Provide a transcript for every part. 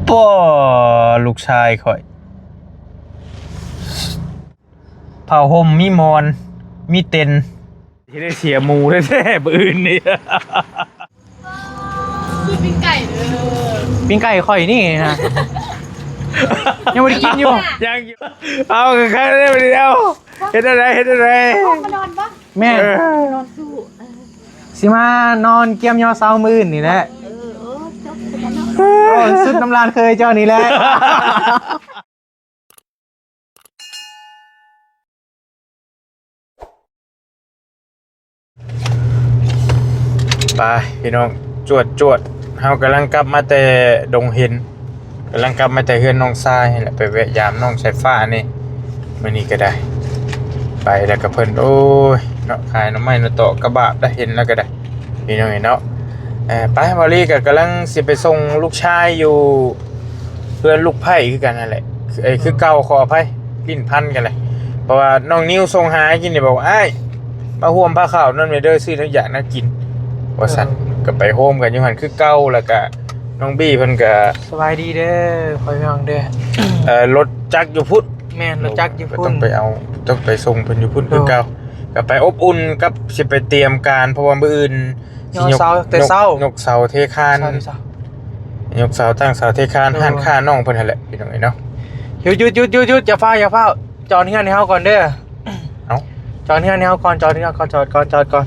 ປ້อ ลูกชายข้อย ผ้าห่มมีหมอน มีเต็นท์ สิได้เสียหมู่แท้ๆ มื้ออื่นนี่ คือปิ้งไก่เด้อ ปิ้งไก่ข้อยนี่นะ ยังบ่ได้กินอยู่ ยังอยู่ เอา ก็ใครได้มื้อเดียว เฮ็ดอะไร เฮ็ดอะไร เอามานอนบ่ แม่น เออ นอนสู้ สิมานอนเกียมยอเซามื้ออื่นนี่แหละ เออ โอ้ จบแล้วเนาะ โอ้ สุดน้ำลานเคยเจ้านี่แหละ ไปพี่น้อง จวดๆ เฮากำลังกลับมาแต่ดงเห็น กำลังกลับมาแต่เฮือนน้องชายนี่แหละ ไปแวะยามน้องสายฟ้านี่ มื้อนี้ก็ได้ ไปแล้วก็เพิ่น โอ้ย เนาะ ขายหน่อไม้หน่อตอกกะบาปได้ เห็นแล้วก็ได้ พี่น้องเนาะ เอ่อ ไป บ่าวลีก็กำลังสิไปส่งลูกชายอยู่เฮือนลูกไผ่คือกันนั่นแหละ เอ้ย คือเก่า ขออภัย ลิ้นพันกันเลย เพราะว่าน้องนิวส่งหากินนี่ บอกว่า "อ้าย มาร่วมพาข้าวนำแหน่เด้อ ซื้อแนวอยากแนวกิน" ว่าซั่น เออ ก็ไปโฮมกันอยู่หั่นคือเก่า แล้วก็น้องบี้เพิ่นก็ สบายดีเด้อ พ่อพี่น้องเด้อ เอ่อ รถจักรอยู่พุ้น แม่น รถจักรอยู่พุ้น ก็ต้องไปเอา ต้องไปส่งเพิ่นอยู่พุ้น โดย คือเก่า ก็ไปอบอุ่นกับสิไปเตรียมการ เพราะว่ามื้ออื่น ยอเสา สิยก แต่เช้า ยก ยกเสาเทคาน เช้าแต่เช้า ยกเสาตั้งเสาเทคาน โดย ร้านค้าน้องเพิ่นหั่นแหละ พี่น้องเอ้ยเนาะ หยุด หยุด หยุด หยุด หยุด อย่าฟ้าว อย่าฟ้าว จอดเฮือนให้เฮาก่อนเด้อ เอ้า จอดเฮือนให้เฮาก่อน จอดเฮือนก่อน จอดก่อน จอดก่อน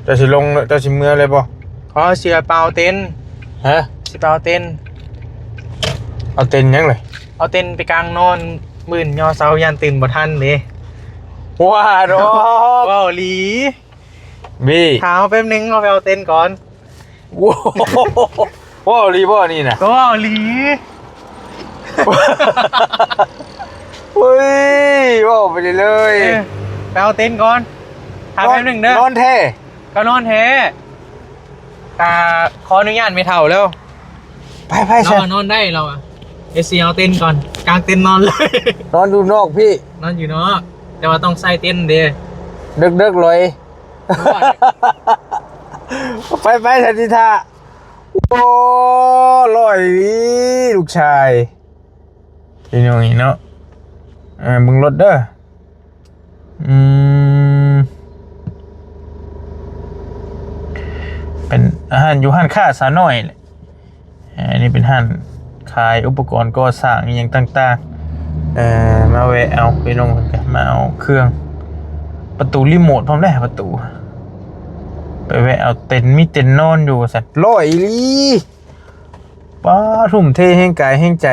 เจ้าสิลง เจ้าสิเมือเลยบ่ ขอเสื้อเปล่าเต็นท์ ฮะ สิเปล่าเต็นท์ เอาเต็นท์หยังเลย เอาเต็นท์ไปกางนอน มื้อนยอเสาย่านตื่นบ่ทันเด้ ว่าดอก เว้าอีหลี บี้ ถามแป๊บนึง เอาไปเอาเต็นท์ก่อน โอ้โห เว้าอีหลีบ่นี่นะ ก็เว้าอีหลี เฮ้ย เว้าไปเลยเลย เออ ไปเอาเต็นท์ก่อน ถามแป๊บนึงเด้อ นอนแท้ ก็นอนแท้ อ่า ขออนุญาตแม่เฒ่าแล้ว ไปๆ เฮา เชิญ ว่านอนได้ เฮาอะ เดี๋ยวสิเอาเต็นท์ก่อน กางเต็นท์นอนเลย นอนอยู่นอกพี่ นอนอยู่นอก แต่ว่าต้องใส่เต็นท์เด้ เดิกๆ เลย ไปๆ ทันทีท่า โอ้ หล่ออีหลี ลูกชาย พี่น้องนี่เนาะ อ่า เบิ่งรถเด้อ อืม เป็นอาหารอยู่ร้านค้าสาวน้อยแหละ อ่า อันนี้เป็นร้านขายอุปกรณ์ก่อสร้างอิหยังต่างๆ เอ่อ มาแวะเอา พี่น้องเพิ่นก็มาเอาเครื่อง ประตูรีโมทพร้อมเด้ ประตู ไปแวะเอาเต็นท์ มีเต็นท์นอนอยู่ว่าซั่น หล่ออีหลี ป๊า ทุ่มเทแฮงกายแฮงใจ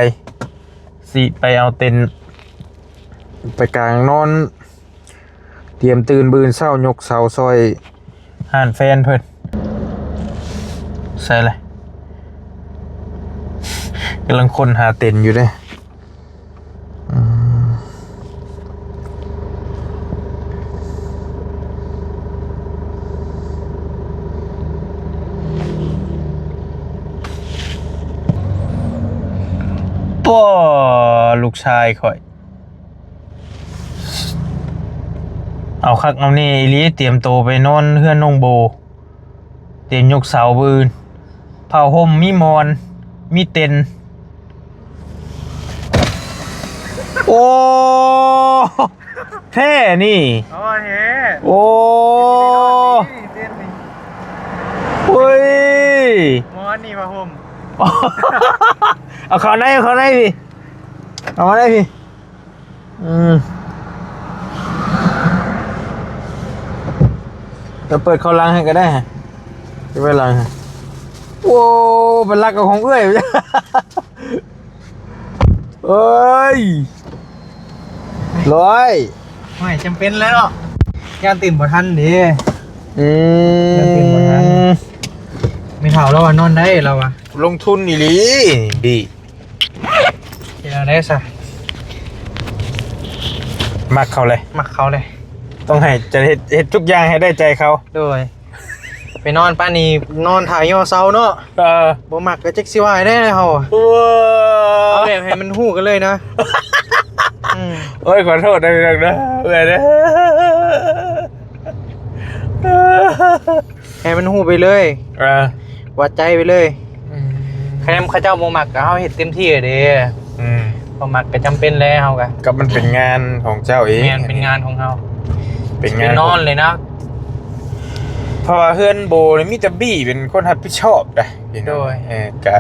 สิไปเอาเต็นท์ ไปกางนอน เตรียมตื่นมื้ออื่นเช้ายกเสาซอย ร้านแฟนเพิ่น ใส่เลย กำลังค้นหาเต็นท์อยู่เด้ อืม ป้อ ลูกชายข้อย เอาคักเอาแน่อีหลี เตรียมโตไปนอนเฮือนน้องโบ เตรียมยกเสามื้ออื่น ผ้าห่มมีหมอน มีเต็นท์ โอ้ แท้นี่ อ๋อ แท้ โอ้ นี่เต็นท์นี่ เฮ้ย หมอนนี่ผ้าห่ม เอาเข้าใน เอาเข้าในพี่ เอามาได้พี่ อืม เดี๋ยวเปิดเข้าหลังให้ก็ได้ฮะ เก็บไว้หลังฮะ โอ้ เป็นลักเอาของเอื้อย เอ้ย ร้อย ไม่จำเป็นแล้วเนาะ ย่านตื่นบ่ทันเด้ อืม ย่านตื่นบ่ทัน แม่เฒ่าลาวว่านอนได้ลาวว่า ลงทุนอีหลี ดี เป็นอะไรซะ มักเขาเลย มักเขาเลย ต้องให้ จะเฮ็ด เฮ็ดทุกอย่างให้ได้ใจเขา โดย ไปนอนปานนี้ นอนถ่ายย่อเซาเนาะ เออ บ่มักก็จักสิว่าได้เฮา โอ้ เอาแบบให้มันฮู้กันเลยนะ อืม โอ้ย ขอโทษนะพี่น้องเด้อ เอื้อยเด้อ ให้มันฮู้ไปเลย เออ วัดใจไปเลย อืม ຄັນເຂົາເຈົ້າບໍ່ມັກກໍເຮົາເຮັດເຕັມທີ່ເດ້. ອືມ ບໍ່ມັກກໍຈຳເປັນແຫຼະ ເຮົາກໍ ກໍມັນເປັນງານຂອງເຈົ້າເອງ. ແມ່ນ ເປັນງານຂອງເຮົາ ເປັນງານ ຊິໄປນອນເລີຍນະ. ເພາະວ່າເຮືອນໂບນີ້ມີແຕ່ບີເປັນຄົນຮັບຜິດຊອບໄດ໋. ໂດຍ ເອີ ກະ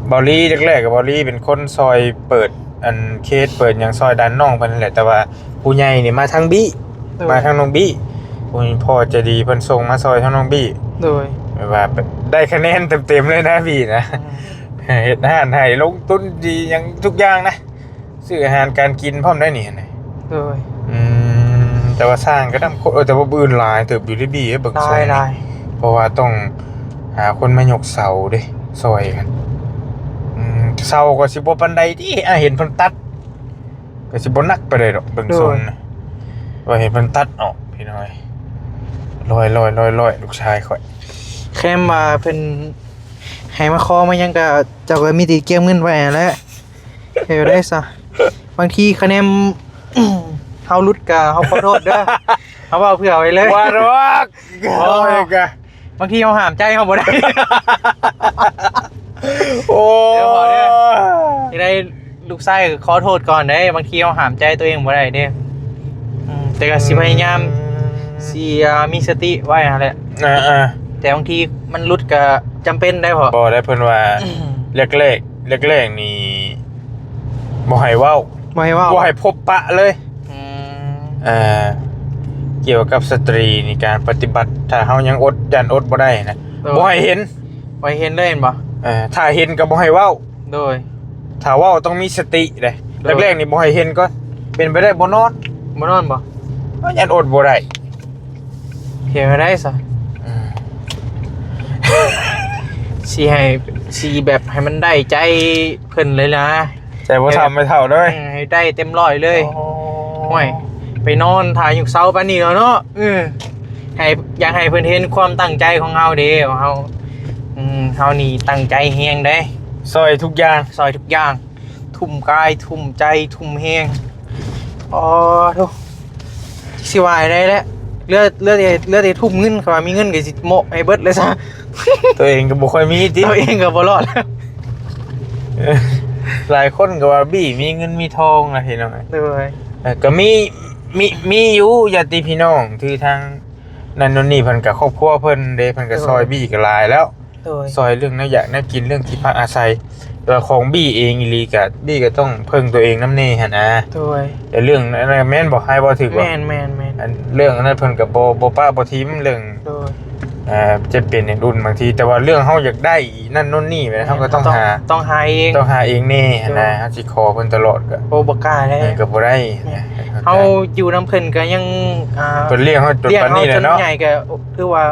ເບົາລີ ແລກໆ ກະເບົາລີເປັນຄົນຊ່ອຍເປີດອັນເຂດ ເປີດຫຍັງຊ່ອຍດັນນ້ອງເພິ່ນນັ້ນແຫຼະ ແຕ່ວ່າຜູ້ໃຫຍ່ນີ້ມາທາງບີ. ໂດຍ ມາທາງນ້ອງບີ ໂອ້ຍ ພໍ່ໃຈດີເພິ່ນສົ່ງມາຊ່ອຍທາງນ້ອງບີ. ໂດຍ ແບບວ່າໄດ້ຄະແນນເຕັມໆ ເລີຍນະບີນະ. ອືມ ເຮັດຮ້ານໃຫ້ ລົງທຶນດີຫຍັງທຸກຢ່າງນະ ຊື້ອາຫານການກິນພ້ອມໄດ໋ນີ້ນະ. ໂດຍ ອືມ ແຕ່ວ່າສ້າງກໍນຳ ເອີ ແຕ່ວ່າບຶ່ງຫຼາຍເຕີບຢູ່ເດບີ ເບິ່ງ ຫຼາຍ ຊ່ອຍ ຫຼາຍ ເພາະວ່າຕ້ອງຫາຄົນມາຍົກເສົາເດ້ ຊ່ອຍກັນ. ອືມ ເສົາກໍຊິບໍ່ປານໃດຕິ ອ່າ ເຫັນເພິ່ນຕັດ ກໍຊິບໍ່ໜັກປານໃດດອກ ເບິ່ງ ໂດຍ ຊົງນະ ວ່າເຫັນເພິ່ນຕັດອອກພີ່ນ້ອງ. ລອຍໆໆໆ ລູກຊາຍຂ້ອຍ ແຄ່ວ່າເພິ່ນໃຫ້ມາຂໍມາຫຍັງກໍ ເຈົ້າກໍມີແຕ່ກຽມເງິນໄວ້ຫັ້ນແຫຼະ. ເຮັດແນວໃດຊະ ບາງທີຄະແນນເຮົາຫຼຸດກໍເຮົາຂໍໂທດເດີ ເຮົາເວົ້າເຜື່ອໄວ້ເລີຍ. ວ່າດອກ ໂອ້ຍ ກະ ບາງທີເຮົາຫ້າມໃຈເຮົາບໍ່ໄດ້. ໂອ້ຍ ເດີ ຈັ່ງໃດລູກຊາຍກໍຂໍໂທດກ່ອນເດ້ ບາງທີເຮົາຫ້າມໃຈຕົວເອງບໍ່ໄດ້ເດ້. ອືມ ແຕ່ກໍຊິພະຍາຍາມ ອືມ ຊິ ອ່າ ມີສະຕິໄວ້ຫັ້ນແຫຼະ. ອ່າໆ ແຕ່ບາງທີມັນຫຼຸດກໍຈຳເປັນໄດ້ພໍ່. ບໍ່ໄດ້ ເພິ່ນວ່າ ອືມ ແລກໆ ແລກໆນີ້ບໍ່ໃຫ້ເວົ້າ ບໍ່ໃຫ້ເວົ້າ ບໍ່ໃຫ້ພົບປະເລີຍ. ອືມ ເອີ ກ່ຽວກັບສະຕຣີນີ້ ການປະຕິບັດ ຖ້າເຮົາຍັງອົດ ຢ້ານອົດບໍ່ໄດ້ນະ ໂດຍ ບໍ່ໃຫ້ເຫັນ ບໍ່ໃຫ້ເຫັນເລີຍແມ່ນບໍ່? ເອີ ຖ້າເຫັນກໍບໍ່ໃຫ້ເວົ້າ. ໂດຍ ຖ້າເວົ້າຕ້ອງມີສະຕິເດ້. ໂດຍ ແລກໆນີ້ບໍ່ໃຫ້ເຫັນກ່ອນ ເປັນໄປໄດ້ບໍ່ນອນ. ບໍ່ນອນບໍ່? ເຮົາຢ້ານອົດບໍ່ໄດ້. ເຮັດແນວໃດຊະ? ອືມ ຊິໃຫ້ ຊິແບບໃຫ້ມັນໄດ້ໃຈເພິ່ນເລີຍນະ ໃຈບໍ່ທຳໄປເຖົ້າເດີ ເອີ ໃຫ້ໄດ້ເຕັມຮ້ອຍເລີຍ. ໂອ້ ໂອ້ຍ ໄປນອນຖ້າຍຸກເສົາປານນີ້ແລ້ວເນາະ. ເອີ ໃຫ້ ຢາກໃຫ້ເພິ່ນເຫັນຄວາມຕັ້ງໃຈຂອງເຮົາເດ້ ວ່າເຮົາ ອືມ ເຮົານີ້ຕັ້ງໃຈແຮງເດ້ ຊ່ອຍທຸກຢ່າງ ຊ່ອຍທຸກຢ່າງ ທຸ່ມກາຍ ທຸ່ມໃຈ ທຸ່ມແຮງ. ອໍ ໂທ້ ຊິວ່າໄດ້ແຫຼະ ເຫຼືອ ເຫຼືອແຕ່ ເຫຼືອແຕ່ທຸ່ມເງິນ ຄັນວ່າມີເງິນກໍຊິໂມະໃຫ້ເບິດເລີຍຊະ. ຕົວເອງກໍບໍ່ຄ່ອຍມີຕິ ຕົວເອງກໍບໍ່ລອດ. ເອີ ຫຼາຍຄົນກໍວ່າບີມີເງິນມີທອງນະພີ່ນ້ອງ. ໂດຍ ເອີ ກໍມີ ມີ ມີຢູ່ຍາດຕິພີ່ນ້ອງ ຄືທາງນັ້ນໂນ່ນນີ້ ເພິ່ນກໍຄອບຄົວເພິ່ນເດ້ ເພິ່ນກໍ ໂດຍ ຊ່ອຍບີກໍຫຼາຍແລ້ວ. ໂດຍ ຊ່ອຍເລື່ອງແນວຢາກແນວກິນ ເລື່ອງທີ່ພັກອາໄສ ແຕ່ວ່າຂອງບີເອງອີ່ຫຼີກະ ບີກໍຕ້ອງເພິ່ງຕົວເອງນຳແດ່ຫັ້ນນະ. ໂດຍ ແຕ່ເລື່ອງນັ້ນນະ ແມ່ນບໍ່? ອ້າຍເວົ້າຖືກບໍ່? ແມ່ນໆໆ ອັນເລື່ອງອັນນັ້ນເພິ່ນກໍບໍ່ ບໍ່ປະບໍ່ຖິ້ມເລື່ອງ ໂດຍ ເອີ ຈຳເປັນເຫດອຸ່ນບາງທີ ແຕ່ວ່າເລື່ອງເຮົາຢາກໄດ້ນັ້ນໂນ່ນນີ້ ແມ່ນ ເຮົາກໍຕ້ອງ ຕ້ອງ ຫາ ຕ້ອງຫາເອງ ຕ້ອງຫາເອງແດ່ຫັ້ນນະ. ໂດຍ ເຮົາຊິຂໍເພິ່ນຕະຫຼອດກໍ ໂອ້ ບໍ່ກ້າເດ້ ເອີ ກໍບໍ່ໄດ້ ແມ່ນ ນະ. ເຮົາຢູ່ນຳເພິ່ນກໍຍັງ ອ່າ ເພິ່ນລ້ຽງເຮົາຈົນປານນີ້ແຫຼະເນາະ ລ້ຽງເຮົາຈົນໃຫຍ່ກໍຖືວ່າ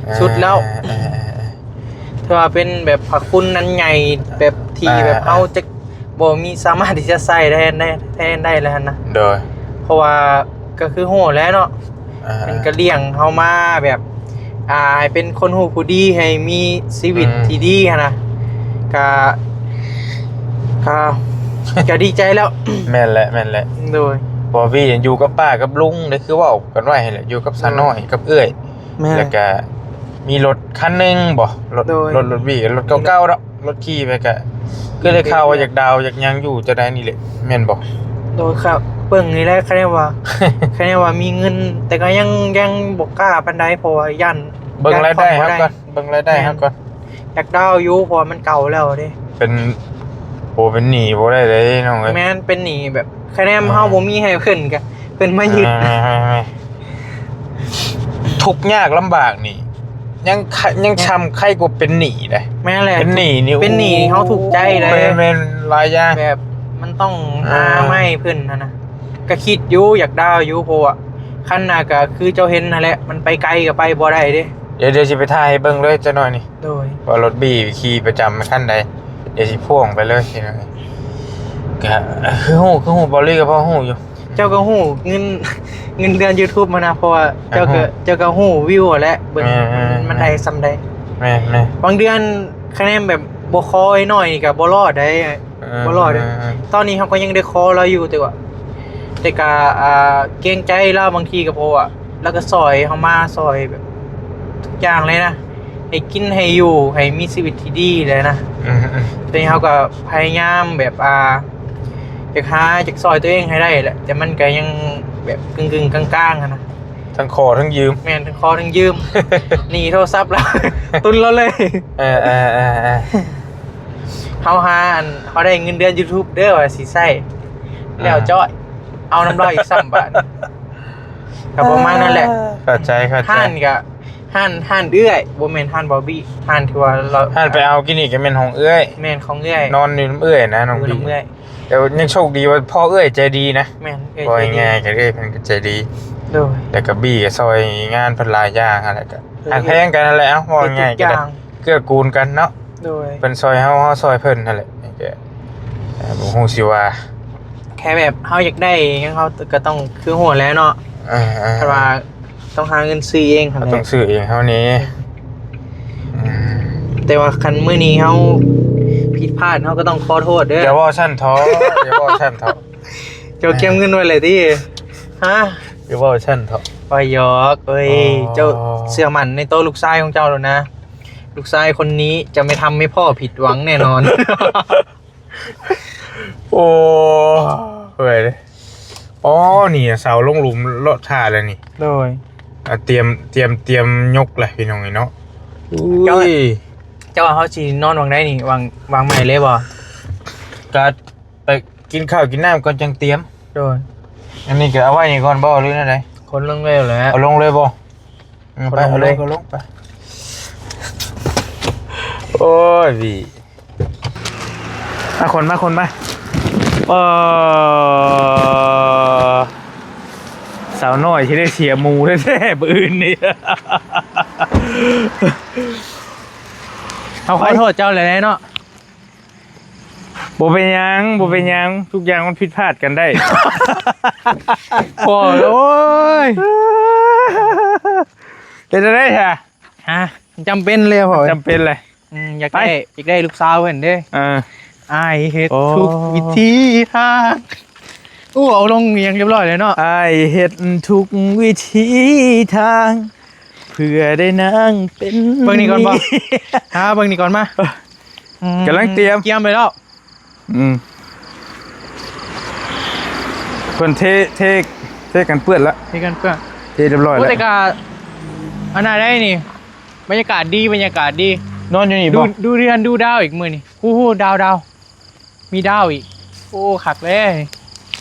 ອ່າ ສຸດແລ້ວ ອ່າໆໆ ຖືວ່າເປັນແບບພະຄຸນອັນໃຫຍ່ ແບບທີ່ ອ່າ ແບບເຮົາຈະບໍ່ມີສາມາດທີ່ຈະໃຊ້ແທນໄດ້ ແທນໄດ້ແລ້ວຫັ້ນນະ. ໂດຍ ເພາະວ່າກໍຄືຮູ້ແຫຼະເນາະ ອ່າ ເພິ່ນກໍລ້ຽງເຮົາມາແບບ ອ່າ ໃຫ້ເປັນຄົນຮູ້ຜູ້ດີ ໃຫ້ມີຊີວິດ ອືມ ທີ່ດີຫັ້ນນະ ກະ ກະ ກະດີໃຈແລ້ວ. ແມ່ນແຫຼະ ແມ່ນແຫຼະ ໂດຍ ເພາະວ່າວີຢູ່ກັບປ້າກັບລຸງເດ້ ຄືເວົ້າກັນໄວ້ຫັ້ນແຫຼະ ຢູ່ກັບສາວນ້ອຍ ໂດຍ ກັບເອື້ອຍ ແມ່ນ ແລ້ວກະມີລົດຄັນໜຶ່ງບໍ່ ລົດ ໂດຍ ລົດ ລົດວີ ລົດເກົ່າໆ ເນາະ ລົດຂີ່ໄປກະ ຄືໄດ້ຂ່າວວ່າຢາກດາວຢາກຫຍັງຢູ່ຈັ່ງໃດນີ້ແຫຼະ ແມ່ນບໍ່? ໂດຍ ຄັບ ເບິ່ງນີ້ແຫຼະ ຄະແນນວ່າ ຄະແນນວ່າມີເງິນ ແຕ່ກໍຍັງ ຍັງບໍ່ກ້າປານໃດ ເພາະວ່າຢ້ານ ເບິ່ງລາຍໄດ້ເຮົາກ່ອນ ເບິ່ງລາຍໄດ້ເຮົາກ່ອນ ແມ່ນ ຢາກດາວຢູ່ ເພາະວ່າມັນເກົ່າແລ້ວເດ້ ເປັນ ໂອ ເປັນໜີ້ບໍ່ໄດ້ເດ້ນ້ອງເອີຍ. ແມ່ນ ເປັນໜີ້ແບບ ຄະແນນ ອ່າ ເຮົາບໍ່ມີໃຫ້ເພິ່ນກະ ເພິ່ນມາຍຶດ ອ່າ ທຸກຍາກລຳບາກນີ້ ຍັງ ຍັງ ອ່າ ຊ່ຳໄຄກວ່າເປັນໜີ້ເດ້. ແມ່ນແຫຼະ ເປັນໜີ້ນີ້ ເປັນໜີ້ ໂອ້ ເຮົາທຸກໃຈເດ້. ແມ່ນໆ ຫຼາຍຢ່າງ ແບບມັນຕ້ອງ ອ່າ ຫາມາໃຫ້ເພິ່ນຫັ້ນນະ ກະຄິດຢູ່ ຢາກດາວຢູ່ ເພາະວ່າຄັນນະ ກະຄືເຈົ້າເຫັນຫັ້ນແຫຼະ ມັນໄປໄກກະໄປບໍ່ໄດ້ເດ້. ດຽວ ດຽວຊິໄປຖ່າຍໃຫ້ເບິ່ງເລີຍຈັກໜ້ອຍນີ້. ໂດຍ ວ່າລົດບີຂີ່ປະຈຳຄັນໃດ ດຽວຊິພວງໄປເລີຍພີ່ນ້ອງ. ກະຄືຮູ້ ຄືຮູ້ ເບົາລີກໍພໍຮູ້ຢູ່. ເຈົ້າກໍຮູ້ເງິນ ເງິນເດືອນຢູທູບຫັ້ນນະ ເພາະວ່າເຈົ້າກໍ ອ່າຮະ ເຈົ້າກໍຮູ້ວິວຫັ້ນແຫຼະ ເບິ່ງ ແມ່ນໆໆ ມັນ ມັນໄດ້ສ່ຳໃດ. ແມ່ນໆ ບາງເດືອນຄະແນນແບບບໍ່ຂໍໜ້ອຍນີ້ກໍບໍ່ລອດໄດ໋. ເອີ ບໍ່ລອດເດ້. ເອີ ຕອນນີ້ເຮົາກໍຍັງໄດ້ຂໍລາວຢູ່ ແຕ່ວ່າ ແຕ່ກະ ອ່າ ເກງໃຈລາວ ບາງທີກໍເພາະວ່າລາວກໍຊ່ອຍເຮົາມາ ຊ່ອຍແບບທຸກຢ່າງເລີຍນະ ໃນ ໃຫ້ກິນໃຫ້ຢູ່ ໃຫ້ມີຊີວິດທີ່ດີແຫຼະນະ. ອືມໆ ແຕ່ເຮົາກໍພະຍາຍາມແບບ ອ່າ ຢາກຫາ ຢາກຊ່ອຍຕົວເອງໃຫ້ໄດ້ແຫຼະ ແຕ່ມັນກໍຍັງແບບກຶ່ງໆກາງໆຫັ້ນນະ. ທັງຂໍທັງຢືມ. ແມ່ນ ທັງຂໍທັງຢືມ. ໜີ້ໂທລະສັບລາວ ຕຸນລາວເລີຍ. ເອີໆໆໆ ເຮົາຫາອັນ ເຮົາໄດ້ເງິນເດືອນ YouTube ເດີ ວ່າຊິໃຊ້ ອ່າ ແລ້ວຈ້ອຍ ເອົານຳລາວອີກຊ້ຳບາດນີ້. ກໍປະມານນັ້ນແຫຼະ. ເອີ ເຂົ້າໃຈ ເຂົ້າໃຈ. ຮ້ານກໍ ຮ້ານ ຮ້ານເອື້ອຍ ບໍ່ແມ່ນຮ້ານບອບບີ້ ຮ້ານທີ່ວ່າລາວ ຮ້ານໄປເອົາກິນນີ້ກໍແມ່ນຂອງເອື້ອຍ. ແມ່ນ ຂອງເອື້ອຍ ນອນຢູ່ນຳເອື້ອຍນະ ນ້ອງ ຢູ່ນຳເອື້ອຍ. ແຕ່ຍັງໂຊກດີວ່າພໍ່ເອື້ອຍໃຈດີນະ. ແມ່ນ ເອື້ອຍ ເວົ້າງ່າຍໆ ກໍເອື້ອຍເພິ່ນກໍໃຈດີ. ໂດຍ. ແລ້ວກໍບີ້ກໍຊ່ອຍງານເພິ່ນຫຼາຍຢ່າງຫັ້ນແຫຼະ ກໍ ໂດຍ ຮັກແພງກັນຫັ້ນແຫຼະ. ເອົ້າ ເວົ້າງ່າຍໆ ກໍເກື້ອ ເກື້ອກູນກັນເນາະ. ໂດຍ. ເພິ່ນຊ່ອຍເຮົາ ເຮົາຊ່ອຍເພິ່ນຫັ້ນແຫຼະ. ນີ້ກໍ ເອີ ບໍ່ຮູ້ຊິວ່າ ແຄ່ແບບເຮົາຢາກໄດ້ຫຍັງ ເຮົາກໍຕ້ອງຄືຮູ້ແຫຼະເນາະ. ເອີໆ ຄັນວ່າ ຕ້ອງຫາເງິນຊື້ເອງຫັ້ນແຫຼະ. ເຮົາຕ້ອງຊື້ເອງເຮົານີ້. ອືມ ແຕ່ວ່າຄັນມື້ນີ້ເຮົາຜິດພາດ ເຮົາກໍຕ້ອງຂໍໂທດເດີ. ຢ່າເວົ້າຊັ້ນເຖາະ ຢ່າເວົ້າຊັ້ນເຖາະ. ເຈົ້າກຽມເງິນໄວ້ແລ້ວຕິ? ຮະ? ຢ່າເວົ້າຊັ້ນເຖາະ. ວ່າຫຍອກເອີຍ. ອໍ ເຈົ້າເຊື່ອໝັ້ນໃນໂຕລູກຊາຍຂອງເຈົ້າໂລດນະ. ລູກຊາຍຄົນນີ້ຈະໄມ່ທຳໃຫ້ພໍ່ຜິດຫວັງແນ່ນອນ. ໂອ້ ເມື່ອຍເດ້. ອໍ ນີ້ເສົາລົງຫຼຸມເລາະທ່າແລ້ວນີ້. ໂດຍ. ອ່າ ຕຽມ ຕຽມ ຕຽມຍົກແລ້ວພີ່ນ້ອງເອີຍເນາະ. ເຈົ້າ ເຈົ້າວ່າເຮົາຊິນອນຫວ່າງໃດນີ້? ຫວ່າງ ຫວ່າງໄມ້ເລີຍບໍ່? ກໍໄປກິນເຂົ້າກິນນ້ຳກ່ອນຈັ່ງຕຽມ. ໂດຍ. ອັນນີ້ກໍເອົາໄວ້ນີ້ກ່ອນບໍ່ ຫຼືແນວໃດ? ຂົນລົງເລີຍແຫຼະ. ເອົາລົງເລີຍບໍ່? ອືມ ໄປ ເອົາລົງ ເອົາລົງ ເອົາລົງໄປ. ໂອ້ຍ ວີ ມາຂົນ ມາຂົນ ມາ. ເອີ ສາວນ້ອຍຊິໄດ້ເສຍໝູແທ້ໆ ມື້ອື່ນນີ້. ເຮົາຂໍໂທດເຈົ້າແຫຼະເນາະ. ບໍ່ເປັນຫຍັງ ບໍ່ເປັນຫຍັງ ທຸກຢ່າງມັນຜິດພາດກັນໄດ້. ໂອ້ຍ ໂອ້ຍ ເປັນຈັ່ງໃດຊະ? ຮະ? ຈຳເປັນແລ້ວ ຈຳເປັນແຫຼະ. ອືມ ຢາກໄດ້ ຢາກໄດ້ລູກສາວເພິ່ນເດ້. ເອີ ອ້າຍເຮັດ ໂອ້ ທຸກວິທີທາງ. ໂອ້ ເອົາລົງຫຍັງຮຽບຮ້ອຍແລ້ວເນາະ. ອ້າຍເຮັດທຸກວິທີທາງ ເພື່ອໄດ້ນາງເປັນ. ເບິ່ງນີ້ກ່ອນບໍ່? ຫາເບິ່ງນີ້ກ່ອນມາ. ອືມ ກຳລັງຕຽມ ກຽມໄປແລ້ວ. ອືມ ເພິ່ນເທ ເທ ເທກັນເປື້ອນລະ ເທກັນເປື້ອນ ເທຮຽບຮ້ອຍແລ້ວ. ໂອ້ ແຕ່ກະອັນນັ້ນໄດ໋ນີ້ ບັນຍາກາດດີ ບັນຍາກາດດີ. ນອນຢູ່ນີ້ບໍ່? ດູ ດູເດືອນ ດູດາວອີກມື້ນີ້. ໂອ້ໂຫ ດາວ ດາວ ມີດາວອີກ. ໂອ້ ຄັກເລີຍ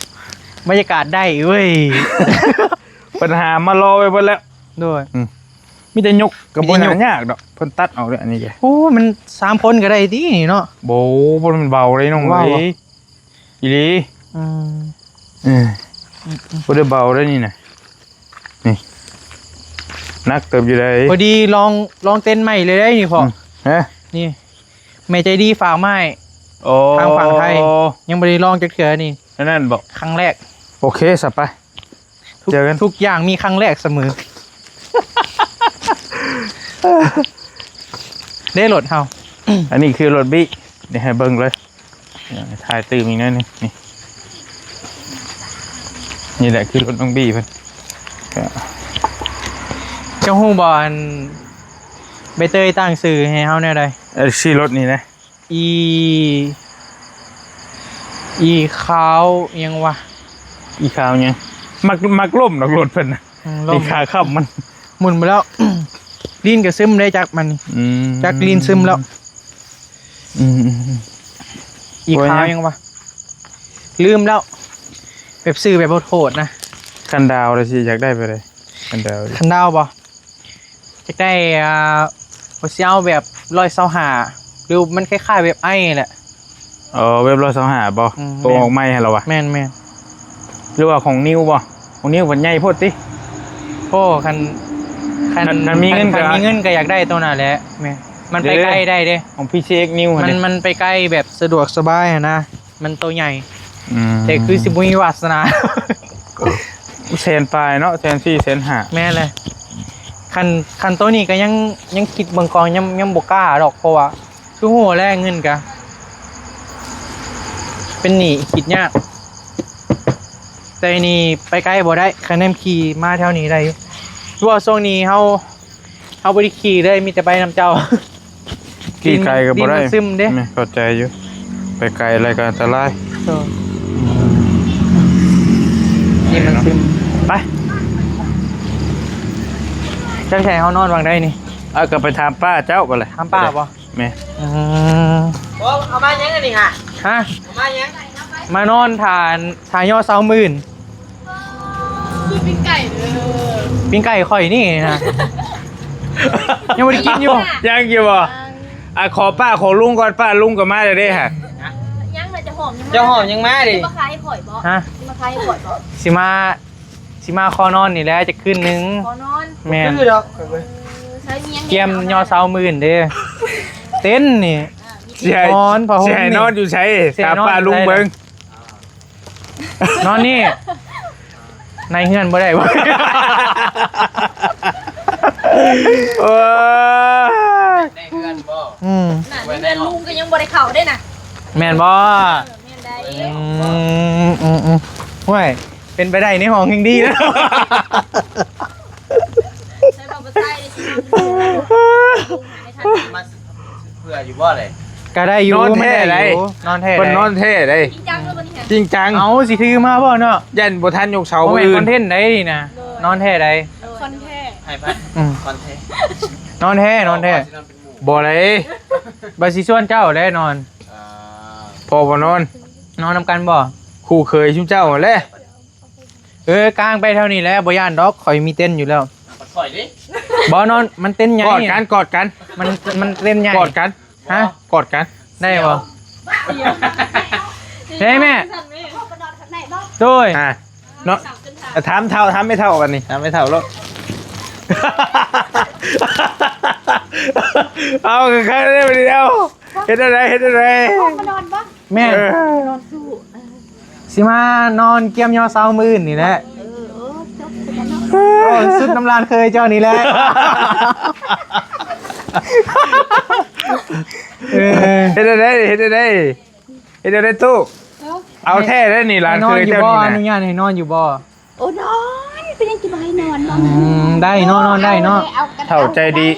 ບັນຍາກາດໄດ້ເວີ້ຍ. ເພິ່ນຫາມາລໍໄວ້ເບິດແລ້ວ. ໂດຍ. ອືມ ມີແຕ່ຍົກ ກໍບໍ່ ມີແຕ່ຍົກ ຫາຍາກດອກ ເພິ່ນຕັດເອົາເດ້ ອັນນີ້ເດ້. ໂອ້ ມັນສາມຄົນກໍໄດ້ຕິນີ້ເນາະ. ບໍ່ ບໍ່ແມ່ນເບົາເດ້ນ້ອງເອີຍ ອີ່ຫຼີ. ອືມ ເອີ ອືມໆ ບໍ່ໄດ້ເບົາເດ້ນີ້ນະ ນີ້ ໜັກເຕີບຢູ່ໃດ໋. ພໍດີລອງ ລອງເຕັນໃໝ່ເລີຍໄດ໋ນີ້ພໍ່. ອືມ ຮະ ນີ້ ແມ່ໃຈດີຝາກມາໃຫ້. ໂອ້ ທາງຝັ່ງໄທ ຍັງບໍ່ໄດ້ລອງຈັກເທື່ອນີ້. ອັນນັ້ນບໍ? ຄັ້ງແລກ. ໂອເຄ ສະ ໄປ ທຸກ ເຈີກັນ. ທຸກຢ່າງມີຄັ້ງແລກສະເໝີ. ເດ້ລົດເຮົາ ອັນນີ້ຄືລົດບີ້ ນີ້ໃຫ້ເບິ່ງເລີຍ. ຖ່າຍຕື່ມອີກໜ້ອຍໜຶ່ງ ນີ້ ນີ້ແຫຼະຄືລົດນ້ອງບີ້ເພິ່ນ. ເຈົ້າຮູ້ບໍ່ ອັນ ໃບເຕີຍຕັ້ງຊື່ໃຫ້ເຮົາແນວໃດ? ເອີ ຊື່ລົດນີ້ນະ ອີ ອີຂາວຫຍັງວະ? ອີຂາວຫຍັງ? ມັກ ມັກລົ້ມດອກລົດເພິ່ນນະ. ອືມ ລົ້ມ ອີຂາຄ້ຳມັນໝຸ່ນໄປແລ້ວ. ລີນກໍຊຶມໄດ້ຈັກມັນ. ອືມ ຈັກລີນຊຶມແລ້ວ. ອືມ ອືມ ອືມ ອີຂາວຫຍັງວະ? ລືມແລ້ວ ແບບຊື່ແບບໂຫດໆນະ. ຄັນດາວລະຊິຢາກໄດ້ແບບໃດ? ຄັນດາວ ຄັນດາວບໍ່? ຢາກໄດ້ ອ່າ ວ່າຊິເອົາແບບຮ້ອຍຊາວຫ້າ ຫຼືມັນຄ້າຍໆແບບໄອແຫຼະ. ອໍ ແບບຮ້ອຍຊາວຫ້າບໍ່? ອືມ ໂຕອອກໃໝ່ຫັ້ນລະວະ? ແມ່ນໆ. ຫຼືວ່າຂອງນິວບໍ່? ຂອງນິວມັນໃຫຍ່ໂພດຕິ. ໂອ້ ຄັນ ຄັນ ຄັນ ຄັນມີເງິນ ຄັນ ຄັນ ກໍ ມີເງິນກໍຢາກໄດ້ໂຕນັ້ນແຫຼະ. ແມ່ນ ມັນໄປໄກໄດ້ເດ້ ຂອງພີຊີເອັກນິວຫັ້ນ ມັນ ເດ້ ມັນໄປໄກແບບສະດວກສະບາຍຫັ້ນນະ. ມັນໂຕໃຫຍ່. ອືມ ແຕ່ຄືຊິບໍ່ມີວາສະໜາ. ແສນປາຍເນາະ ແສນສີ່ ແສນຫ້າ. ແມ່ນແຫຼະ. ຄັນ ຄັນໂຕນີ້ກໍຍັງ ຍັງຄິດເບິ່ງກ່ອນ ຍັງ ຍັງບໍ່ກ້າດອກ ເພາະວ່າຄືຮູ້ແຫຼະ ເງິນກະເປັນໜີ້ ຄິດຍາກ. ແຕ່ນີ້ໄປໄກບໍ່ໄດ້ ຄັນແນມຂີ່ມາແຖວນີ້ໄດ້ຢູ່. ເພາະວ່າຊ່ວງນີ້ເຮົາ ເຮົາບໍ່ໄດ້ຂີ່ເລີຍ ມີແຕ່ໄປນຳເຈົ້າ. ຂີ່ໄກກໍບໍ່ໄດ້ ດິນມັນຊຶມເດ້. ແມ່ນ ເຂົ້າໃຈຢູ່ ໄປໄກແລ້ວກໍອັນຕະລາຍ. ໂດຍ ດິນມັນຊຶມ. ໄປ ຈັກໃສ່ເຮົານອນຫວ່າງໃດນີ້? ເອົາ ກໍໄປຖາມປ້າເຈົ້າກໍແຫຼະ. ຖາມປ້າບໍ່? ແມ່ນ. ອືມ ໂອ້ ເອົາມາຫຍັງອັນນີ້ຫະ? ຮະ? ເອົາມາຫຍັງ? ມານອນຖ້າ ຖ້າຍໍເສົາໝື່ນ. ຄືປີ້ງໄກ່ເດີ ປີ້ງໄກ່ຂ້ອຍນີ້ນະ. ຍັງບໍ່ໄດ້ກິນຢູ່. ຍັງຢູ່ບໍ່? ອ່ະ ຂໍປ້າຂໍລຸງກ່ອນ ປ້າລຸງກໍມາແລ້ວເດ້ຫະ. ຍັງນະ ເຈົ້າຫອມຍັງມາ ເຈົ້າຫອມຍັງມາເດ້. ຊິມາຂາຍໃຫ້ຂ້ອຍບໍ່? ຮະ? ຊິມາຂາຍໃຫ້ຂ້ອຍບໍ່? ຊິມາ ຊິມາຂໍນອນນີ້ແຫຼະຈັກຄືນໜຶ່ງ. ຂໍນອນ? ແມ່ນ. ຄືດອກ ເອີ ໃຊ້ມີຫຍັງແດ່? ກຽມຍໍເສົາໝື່ນເດ້ ເຕັນນີ້. ອ່າ ມີ ຊິໃຫ້ ໝອນ ຜ້າຫົ່ມ ຊິໃຫ້ ນີ້ ນອນຢູ່ໃສ? ຊິໃຫ້ ຖາມປ້າລຸງເບິ່ງ. ນອນຢູ່ໃສລະ? ນອນນີ້ ໃນເຮືອນບໍ່ໄດ້ບໍ່? ໂອ້ຍ ໃນເຮືອນບໍ່? ອືມ ນັ້ນ ໃນເຮືອນລຸງກໍຍັງບໍ່ໄດ້ເຂົ້າເດ້ນະ. ແມ່ນບໍ່? ເອີ ແມ່ນໄດ໋. ອືມ ອືມ ອືມ ໂອ້ຍ ເປັນໄປໄດ້ໃນຫ້ອງແຮ່ງດີແລ້ວ. ໃຊ້ບໍ່ ບໍ່ໃຊ້ ຊິມາເພື່ອຢູ່ບໍ່ເລີຍ? ກໍໄດ້ຢູ່. ນອນແທ້ໃດ໋ ນອນແທ້ໃດ໋ ເພິ່ນນອນແທ້ໃດ໋. ຈິງຈັງເລີຍບໍ່ນີ້? ຈິງຈັງ. ເອົາ ຊິຖືມາບໍ່ເນາະ? ຢ້ານບໍ່ທັນຍົກເສົາ. ບໍ່ແມ່ນ ມື້ອື່ນ ຄອນເທັນໃດ໋ນີ້ນະ. ໂດຍ ນອນແທ້ໃດ໋. ຄອນແທ້ ໃຫ້ໄປ. ອືມ ຄອນແທ້ ນອນແທ້ ນອນແທ້. ບໍ່ໄດ້ ວ່າຊິຊວນເຈົ້າແຫຼະນອນ. ອ່າ ພໍ່ບໍ່ນອນ ນອນນຳກັນບໍ່? ຄູ່ເຂີຍຊຸມເຈົ້າຫັ້ນແຫຼະ. ເອີ ກາງໄປແຖວນີ້ແຫຼະ ບໍ່ຢ້ານດອກ ຂ້ອຍມີເຕັນຢູ່ແລ້ວ. ບັດຂ້ອຍເດ້ ບໍ່ນອນ ມັນເຕັນໃຫຍ່. ກອດກັນ ກອດກັນ ມັນ ມັນເຕັນໃຫຍ່. ກອດກັນ. ຮະ? ກອດກັນ ໄດ້ບໍ່? ເດ້ແມ່ ໂດຍ ອ່າ ເນາະ ຖາມເຖົ້າ ຖາມແມ່ເຖົ້າກັນນີ້ ຖາມແມ່ເຖົ້າໂລດ. ເອົາ ຄັກໆເດ້ ບາດນີ້ ເອົາ ເຮັດແນວໃດ ເຮັດແນວໃດ? ມານອນບໍ່? ແມ່ນ ເອີ ນອນສູ້ ຊິມານອນກຽມຍໍເສົາມື້ອື່ນນີ້ແຫຼະ. ເອີ ໂອ້ ສຸດນຳຫຼານເຂີຍເຈົ້ານີ້ແຫຼະ. ເອີ ເຮັດແນວໃດ ເຮັດແນວໃດ ເຮັດແນວໃດຕູ້? ເອົາແທ້ເດ້ນີ້ ຫຼານເຂີຍເຈົ້ານີ້ນະ. ອະນຸຍາດໃຫ້ນອນຢູ່ບໍ່? ໂອ້ ນອນ ເປັນຫຍັງຊິບໍ່ໃຫ້ນອນ? ອືມ ໄດ້ເນາະ ນອນໄດ້ເນາະ. ເຖົ້າໃຈດີ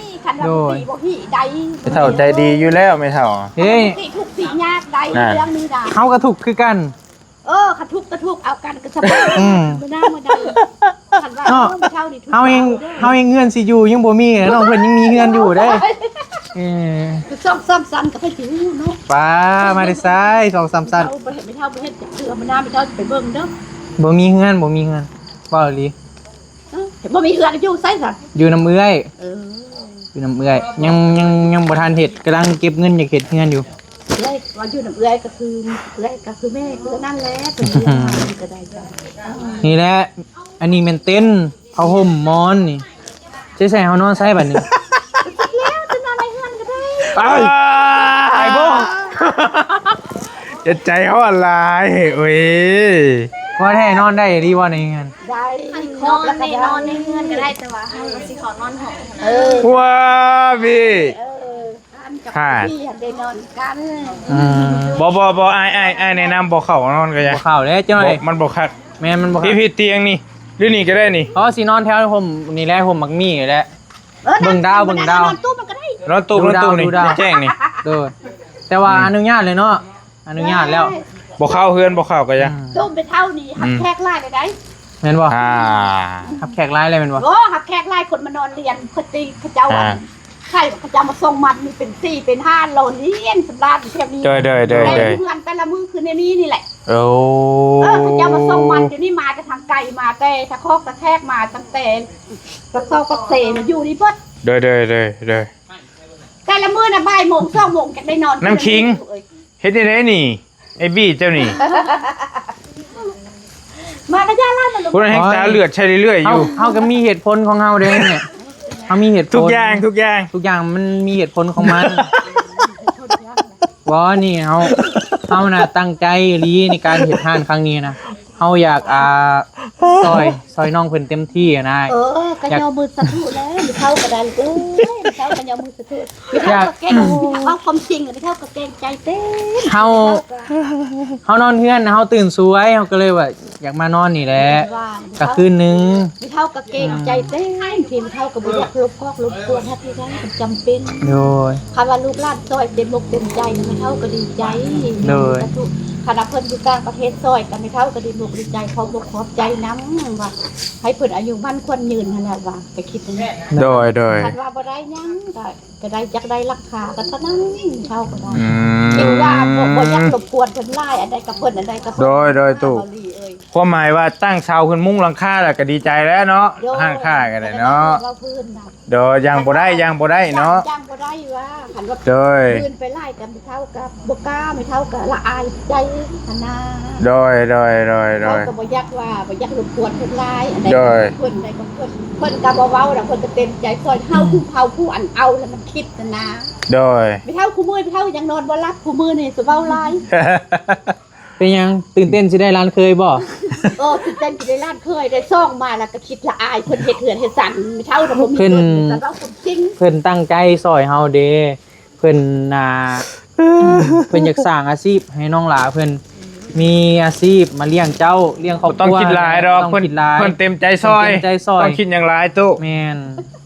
ໂດຍ ແມ່ເຖົ້າໃຈດີຢູ່ແລ້ວ ແມ່ເຖົ້າ. ເຮີ້ຍ ທຸກທີ່ຍາກໄດ້ ເລື່ອງນີ້ນະ ເຮົາກໍທຸກຄືກັນ. ເອີ ຄັນທຸກກໍທຸກເອົາກັນກໍສະບາຍ. ອືມ ມື້ໜ້າມື້ໃດ ຄັນວ່າ ເນາະ ເອີ ແມ່ເຖົ້ານີ້ທຸກ ເຮົາເອງ ເຮົາເອງເຮືອນຊິຢູ່ຍັງບໍ່ມີເນາະ ເພິ່ນຍັງມີເຮືອນຢູ່ເດ້. ເອີ ສອງສາມຊັ້ນກໍໄປຊິຮູ້ເນາະ. ປ້າ ມາແຕ່ໃສ ສອງສາມຊັ້ນ? ເຮົາບໍ່ເຮັດ ແມ່ເຖົ້າບໍ່ເຮັດຈັກເທື່ອ ມື້ໜ້າແມ່ເຖົ້າຊິໄປເບິ່ງເດີ. ບໍ່ມີເຮືອນ ບໍ່ມີເຮືອນ ເວົ້າອີ່ຫຼີ. ເອີ ບໍ່ມີເຮືອນຢູ່ໃສຊັ້ນ? ຢູ່ນຳເອື້ອຍ. ເອີ ຢູ່ນຳເອື້ອຍ ຍັງ ຍັງ ຍັງບໍ່ທັນເຮັດ ກຳລັງເກັບເງິນຢາກເຮັດເຮືອນຢູ່. ເອື້ອຍວ່າຢູ່ນຳເອື້ອຍກໍຄື ເອື້ອຍກໍຄືແມ່ ຄືນັ້ນແຫຼະ ເພິ່ນເຮັດໃຫ້ກໍໄດ້. ນີ້ແຫຼະ ອັນນີ້ແມ່ນເຕັນ ຜ້າຫົ່ມ ໝອນນີ້ ຊິໃສ່ເຮົານອນໃສບັດນີ້? ແລ້ວຈະນອນໃນເຮືອນກໍໄດ້. ໄປ ໄປບໍ່? ເຮັດໃຈຮ້ອນຫຼາຍເຮີ້ຍ. ວ່າແທ້ນອນໄດ້ອີ່ຫຼີບໍ່ໃນເຮືອນ? ໄດ້ ນອນໃນ ນອນໃນເຮືອນກໍໄດ້ ແຕ່ວ່າເຮົາກໍຊິຂໍນອນຫ້ອງ. ເອີ ວ້า ພີ່ ເອີ ກັນກັບ ຫາ ພີ່ຫັ້ນໄດ້ນອນກັນ. ອືມ ບໍ່ ບໍ່ ບໍ່ ອ້າຍ ອ້າຍ ອ້າຍແນະນຳບໍ່ເຂົ້ານອນກໍຢ່າ. ບໍ່ເຂົ້າແລ້ວ ເຈົ້າ ບໍ່ ມັນບໍ່ຄັກ. ແມ່ນ ມັນບໍ່ຄັກ. ພີ່ ພີ່ ຕຽງນີ້ ຫຼືນີ້ກໍໄດ້ນີ້. ເພາະຊິນອນແຖວຮົ່ມນີ້ແຫຼະ ຮົ່ມໝາກມີ້ນີ້ແຫຼະ. ເອີ ເບິ່ງດາວ ເບິ່ງດາວ ນອນຕູ້ມັນກໍໄດ້ ນອນຕູ້ ນອນຕູ້ນີ້ ແຈ້ງນີ້. ໂດຍ ແຕ່ວ່າ ອືມ ອະນຸຍາດເລີຍເນາະ. ອະນຸຍາດແລ້ວ ບໍ່ເຂົ້າເຮືອນ ບໍ່ເຂົ້າກໍຢ່າ. ອືມ ຕູ້ແມ່ເຖົ້ານີ້ຮັບແຂກຫຼາຍເລີຍໄດ໋. ແມ່ນບໍ່? ອ່າ ຮັບແຂກຫຼາຍເລີຍແມ່ນບໍ່? ໂອ້ ຮັບແຂກຫຼາຍ ຄົນມານອນລຽນ ເພິ່ນຕິ ເຂົາເຈົ້າ ອ່າ ໃສ່ ເຂົາເຈົ້າມາສົ່ງມັນນີ້ເປັນສີ່ເປັນຫ້າໂລ ລຽນສຳລານຢູ່ແຖວນີ້. ໂດຍ ໂດຍ ໂດຍ ແຕ່ ໂດຍ ເຮືອນແຕ່ລະມື້ຄືແນວນີ້ນີ້ແຫຼະ. ໂອ້ ເອີ ເຂົາເຈົ້າມາສົ່ງມັນຢູ່ນີ້ ມາແຕ່ທາງໄກ ມາແຕ່ສະຄອກສະແຄກ ມາຕັ້ງແຕ່ປາກຊອກປາກເຊ ມາຢູ່ນີ້ເບິດ. ໂດຍ ໂດຍ ໂດຍ ໂດຍ ແຕ່ລະມື້ນະ ບ່າຍໂມງ ສອງໂມງ ຈັກໄດ້ນອນ. ນ້ຳຄິງ ເອີຍ ເຮັດຈັ່ງໃດນີ້ ໄອ້ບີ້ເຈົ້ານີ້? ມາກະຢ່າລະ ພຸ້ນແຮ່ງຕາເລືອດໃສ່ເລື້ອຍໆຢູ່. ເຮົາ ເຮົາກໍມີເຫດຜົນຂອງເຮົາເດ້ແມ່. ເຮົາມີເຫດຜົນ ທຸກຢ່າງ ທຸກຢ່າງ ທຸກຢ່າງມັນມີເຫດຜົນຂອງມັນ. ບໍ່ ນີ້ເຮົາ ເຮົານະຕັ້ງໃຈອີ່ຫຼີໃນການເຮັດຮ້ານຄັ້ງນີ້ນະ. ເຮົາຢາກ ອ່າ ຊ່ອຍ ຊ່ອຍນ້ອງເພິ່ນເຕັມທີ່ຫັ້ນນະ. ເອີ ກໍ ຢາກ ຍໍມືສາທຸແລ້ວ ແມ່ເຖົ້າກໍໄດ້. ເອີຍ ແມ່ເຖົ້າກໍຍໍມືສາທຸ. ແມ່ເຖົ້າກໍເກັ່ງ ເວົ້າຄວາມຈິງ ແມ່ເຖົ້າກໍເກັ່ງໃຈເຕັມ. ເຮົາ ເຮົານອນເຮືອນ ເຮົາຕື່ນສວຍ ເຮົາກໍເລີຍວ່າ ຢາກມານອນນີ້ແຫຼະ ວ່າ ກະຄືນໜຶ່ງ ແມ່ເຖົ້າກະເກງໃຈເຕັມທີ່ ແມ່ເຖົ້າກະບໍ່ຢາກລົບກວນ ລົບກວນ ຮັກທີ່ໄດ້ ມັນຈຳເປັນ ໂດຍ ຄັນວ່າລູກຫຼານຊ່ອຍເຕັມອົກເຕັມໃຈ ແມ່ເຖົ້າກະດີໃຈ ໂດຍ ຄັນວ່າເພິ່ນຢູ່ຕ່າງປະເທດຊ່ອຍ ກະແມ່ເຖົ້າກະດີອົກດີໃຈ ຂອບອົກຂອບໃຈນຳ ວ່າໃຫ້ເພິ່ນອາຍຸໝັ້ນຂວັນຍືນຫັ້ນແຫຼະ ວ່າກະຄິດຫັ້ນແຫຼະ ໂດຍ ໂດຍ ຄັນວ່າບໍ່ໄດ້ຫຍັງກະ ກະໄດ້ ຢາກໄດ້ຫຼັງຄາກະເທົ່ານັ້ນ ເຮົາກະໄດ້ ອືມ ເຫັນວ່າບໍ່ ບໍ່ຢາກລົບກວນເພິ່ນຫຼາຍ ອັນໃດກະເພິ່ນ ອັນໃດກະເພິ່ນ ໂດຍ ໂດຍ ຕູ້ ເຮົາລີເອີຍ ຄວາມໝາຍວ່າຕັ້ງເສົາຂຶ້ນມຸງຫຼັງຄາແລ້ວກະດີໃຈແລ້ວເນາະ ໂດຍ ຮ້ານຄ້າກະໄດ້ເນາະ ເວົ້າພື້ນນະ ໂດຍ ຍ່າງບໍ່ໄດ້ ຍ່າງບໍ່ໄດ້ເນາະ ຍ່າງບໍ່ໄດ້ວ່າ ຄັນວ່າ ໂດຍ ພື້ນໄປຫຼາຍກະ ເຖົ້າກະບໍ່ກ້າ ແມ່ເຖົ້າກະລະອາຍໃຈຫັ້ນນາ ໂດຍ ໂດຍ ໂດຍ ໂດຍ ເຮົາກະບໍ່ຢາກວ່າ ບໍ່ຢາກລົບກວນເພິ່ນຫຼາຍ ອັນໃດ ໂດຍ ເພິ່ນໃດກະເພິ່ນ ເພິ່ນກະບໍ່ເວົ້າດອກ ເພິ່ນກະເຕັມໃຈຊ່ອຍ ເຮົາ ອືມ ຜູ້ເຖົ້າຜູ້ອັນເອົາແລ້ວມັນຄິດຫັ້ນນາ ໂດຍ ແມ່ເຖົ້າຄູ່ມື້ນີ້ ແມ່ເຖົ້າຍັງນອນບໍ່ຫຼັບ ຄູ່ມື້ນີ້ຊິເວົ້າຫຼາຍ ເປັນຫຍັງ ຕື່ນເຕັ້ນຊິໄດ້ຫຼານເຂີຍບໍ່? ເອີ ຕື່ນເຕັ້ນຊິໄດ້ຫຼານເຂີຍ ໄດ້ຊ່ອງມາແລ້ວກະຄິດລະອາຍ ເພິ່ນເຮັດເຮືອນເຮັດສັນ ແມ່ເຖົ້ານະບໍ່ມີເງິນ ເພິ່ນ ແຕ່ເວົ້າຄວາມຈິງ ເພິ່ນຕັ້ງໃຈຊ່ອຍເຮົາເດ ເພິ່ນ ອ່າ ເພິ່ນຢາກສ້າງອາຊີບໃຫ້ນ້ອງຫຼ້າເພິ່ນມີອາຊີບມາລ້ຽງເຈົ້າ ລ້ຽງຄອບຄົວ ບໍ່ຕ້ອງຄິດຫຼາຍດອກ ບໍ່ຕ້ອງຄິດຫຼາຍ ເພິ່ນ ເພິ່ນເຕັມໃຈຊ່ອຍ ເພິ່ນເຕັມໃຈຊ່ອຍ ຕ້ອງຄິດຫຍັງຫຼາຍຕູ້ ແມ່ນ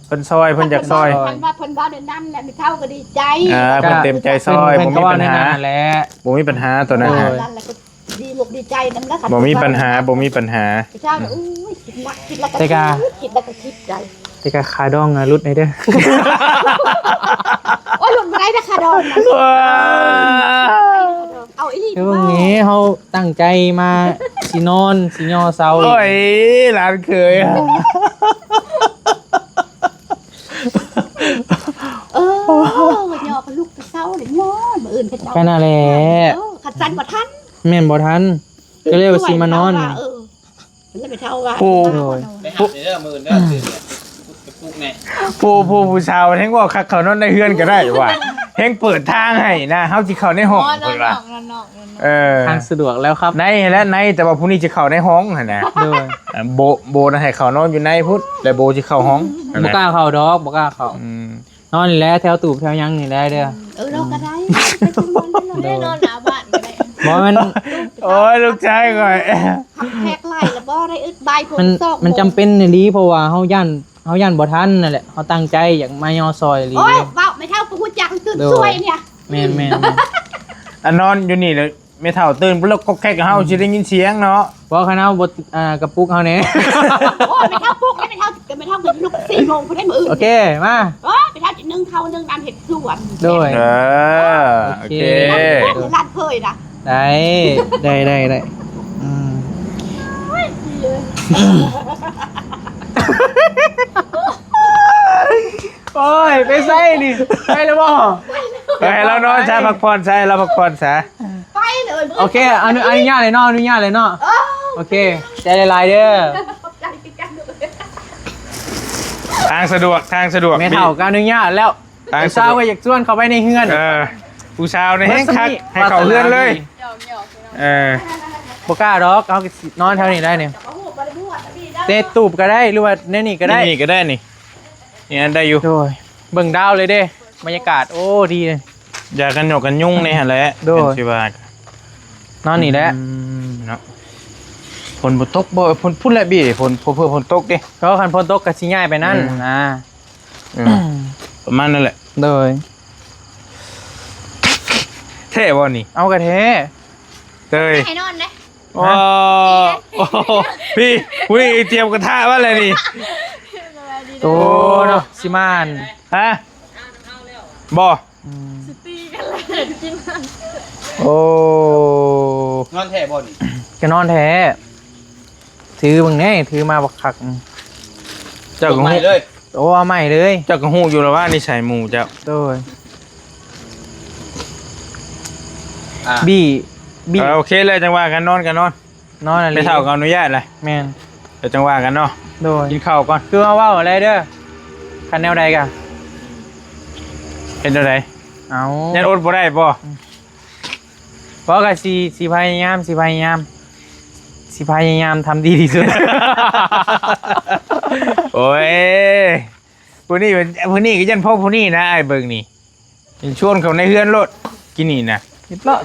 ເພິ່ນຊ່ອຍ ເພິ່ນຢາກຊ່ອຍ ຄັນວ່າເພິ່ນເວົ້າແນວນັ້ນແຫຼະ ແມ່ເຖົ້າກະດີໃຈ ອ່າ ເພິ່ນເຕັມໃຈຊ່ອຍ ເພິ່ນ ເພິ່ນກະເວົ້າແນວນັ້ນແຫຼະ ບໍ່ມີປັນຫາ ບໍ່ມີປັນຫາໂຕນັ້ນ ໂດຍ ດີອົກດີໃຈນຳແລ້ວ ບໍ່ມີປັນຫາ ບໍ່ມີປັນຫາ ເຈົ້າ ອືມ ໂອ້ຍ ຄິດໜັກ ຄິດແລ້ວກະ ແຕ່ກະ ຄິດ ຄິດແລ້ວກະຄິດໃຈ ແຕ່ກະຄາດອງອະຫຼຸດໃຫ້ເດີ ໂອ້ຍ ຫຼຸດບໍ່ໄດ້ເດີຄາດອງນະ ວ້າ ເອົາອີ່ຫຼີ ຄືວ່າແມ່ເຮົາຕັ້ງໃຈມາ ຊິນອນ ຊິຍໍເສົາ ໂອ້ຍ ຫຼານເຂີຍ ເອີ ຍໍກະລຸກກະເຊົາເລີຍ ຍໍມື້ອື່ນເຂົາເຈົ້າ ກະນັ້ນແຫຼະ ເອີ ຄັນຊັ້ນບໍ່ທັນ ແມ່ນບໍ່ທັນ ກະເລີຍວ່າຊິມານອນ ເອີ ແລ້ວແມ່ເຖົ້າວ່າ ໂອ້ ໂດຍ ໄປຫາເດີມື້ອື່ນເດີ ຕື່ນເດີ ປຸກແນ່ ຜູ້ ຜູ້ ຜູ້ສາວແຮງເວົ້າຄັກ ເຂົານອນໃນເຮືອນກະໄດ້ວ່າ ແຮງເປີດທາງໃຫ້ນະ ເຮົາຊິເຂົ້າໃນຫ້ອງ ເພິ່ນວ່າ ນອນນອກ ນອນນອກ ເອີ ທາງສະດວກແລ້ວຄັບ ໃນຫັ້ນແຫຼະ ໃນ ແຕ່ວ່າຜູ້ນີ້ຊິເຂົ້າໃນຫ້ອງຫັ້ນນະ ໂດຍ ອ່າ ໂບ ໂບນະໃຫ້ເຂົ້ານອນຢູ່ໃນພຸ້ນ ແລ້ວໂບຊິເຂົ້າຫ້ອງຫັ້ນນະ ບໍ່ກ້າເຂົ້າດອກ ບໍ່ກ້າເຂົ້າ ອືມ ນອນນີ້ແຫຼະ ແຖວຕູບແຖວຫຍັງນີ້ແຫຼະເດີ ເອີ ນອນກະໄດ້ ໄປນອນໜ້າບ້ານກະໄດ້ ບໍ່ແມ່ນ ໂອ້ຍ ລູກຊາຍຂ້ອຍ ແຂກຫຼາຍລະບໍ່ໄດ້ອຶດບາຍ ມັນ ມັນຈຳເປັນອີ່ຫຼີ ເພາະວ່າເຮົາຢ້ານ ເຮົາຢ້ານບໍ່ທັນນັ້ນແຫຼະ ເຮົາຕັ້ງໃຈຢາກມາຍໍຊ່ອຍອີ່ຫຼີ ໂອ້ຍ ເວົ້າແມ່ເຖົ້າກະຮູ້ຈັກຕື່ນຊ່ວຍນີ້ ໂດຍ ແມ່ນ ແມ່ນ ແມ່ນ ອັນນອນຢູ່ນີ້ເລີຍ ແມ່ເຖົ້າຕື່ນປຸກກົກແກັກ ເຮົາ ອືມ ຊິໄດ້ຍິນສຽງເນາະ ບໍ່ ຄັນເຮົາບໍ່ ອ່າ ກະປຸກເຮົາແນ່ ໂອ້ຍ ແມ່ເຖົ້າປຸກ ແມ່ເຖົ້າ ແມ່ເຖົ້າກະລຸກສີ່ໂມງພຸ້ນເດ້ມື້ອື່ນ ໂອເຄ ມາ ໂອ້ຍ ແມ່ເຖົ້າຊິໜຶ້ງເຂົ້າໜຶ້ງນ້ຳເຮັດສວນ ໂດຍ ເອີ ໂອເຄ ໂອເຄ ຫຼານເຂີຍນະ ໄດ້ ໄດ້ ໄດ້ ໄດ້ ອືມ ໂອ້ຍ ໄປໃສນີ້ ໄປແລ້ວບໍ່ ໄປໃຫ້ລາວນອນຊະ ພັກຜ່ອນຊະ ໃຫ້ລາວພັກຜ່ອນຊະ ໄປເລີຍ ໂອເຄ ອະນຸ ອະນຸຍາດເລີຍເນາະ ອະນຸຍາດເລີຍເນາະ ເອີ ໂອເຄ ໃຈຫຼາຍໆເດີ ຂອບໃຈຄືກັນ ທາງສະດວກ ທາງສະດວກ ແມ່ເຖົ້າກະອະນຸຍາດແລ້ວ ທາງສະດວກ ຜູ້ສາວກະຢາກຊວນເຂົ້າໄປໃນເຮືອນ ເອີ ຜູ້ສາວນີ້ແຮງຄັກ ໃຫ້ເຂົ້າເຮືອນເລີຍ ເອີ ບໍ່ກ້າດອກ ເຮົາກະຊິນອນແຖວນີ້ໄດ້ນີ້ ເຕະຕູບກະໄດ້ ຫຼືວ່າແນວນີ້ກະໄດ້ ນີ້ກະໄດ້ນີ້ ນີ້ອັນໄດ້ຢູ່ ໂດຍ ເບິ່ງດາວເລີຍເດ້ ບັນຍາກາດ ໂອ້ ດີເລີຍ ຢາກັນຍົກກັນຍຸງນີ້ຫັ້ນແຫຼະ ໂດຍ ຈັ່ງຊິວ່າ ນອນນີ້ແຫຼະ ອືມ ເນາະ ຝົນບໍ່ຕົກບໍ່ ພຸ້ນ ພຸ້ນແຫຼະບີ່ ຝົນ ເພື່ອຝົນຕົກເດ້ ເພາະຄັນຝົນຕົກກະຊິຍ້າຍໄປນັ້ນ ອືມ ນະ ເອີ ປະມານນັ້ນແຫຼະ ໂດຍ ແທ້ບໍ່ນີ້ ເອົາກະແທ້ ເຕີຍ ໃຫ້ນອນເດ້ ໂອ້ ພີ່ ຜູ້ນີ້ຕຽມກະທະມາແລ້ວນີ້ ໂຕເນາະ ຊິມາອັນ ຮະ ບໍ່ ອືມ ຊິຕີກັນແລ້ວກິນ ໂອ້ ນອນແທ້ບໍ່ນີ້ ກະນອນແທ້ ຖືເບິ່ງແນ່ ຖືມາບັກຄັກ ເຈົ້າກະຮູ້ ເອົາໃໝ່ເລີຍ ໂອ້ ເອົາໃໝ່ເລີຍ ເຈົ້າກະຮູ້ຢູ່ລະວ່ານິໄສໝູ່ເຈົ້າ ໂດຍ ອ່າ ບີ່ ບີ່ ເອີ ໂອເຄເລີຍ ຈັ່ງວ່າກັນ ນອນກະນອນ ນອນແລ້ວ ແມ່ເຖົ້າກະອະນຸຍາດແຫຼະ ແມ່ນ ແລ້ວຈັ່ງວ່າກັນເນາະ ໂດຍ ກິນເຂົ້າກ່ອນ ຄືເຮົາເວົ້າຫັ້ນແຫຼະເດີ ຄັນແນວໃດກະ ເຮັດແນວໃດ ເອົາ ຢ້ານອົດບໍ່ໄດ້ບໍ່ ອືມ ບໍ່ ກະຊິ ຊິພະຍາຍາມ ຊິພະຍາຍາມ ຊິພະຍາຍາມທຳດີທີ່ສຸດ ໂອ້ຍ ຜູ້ນີ້ ຜູ້ນີ້ກະຢ້ານພໍ້ຜູ້ນີ້ນະ ອ້າຍເບິ່ງນີ້ ຊວນເຂົ້າໃນເຮືອນໂລດ ກິນນີ້ນະ ຮຽບຮ້ອຍ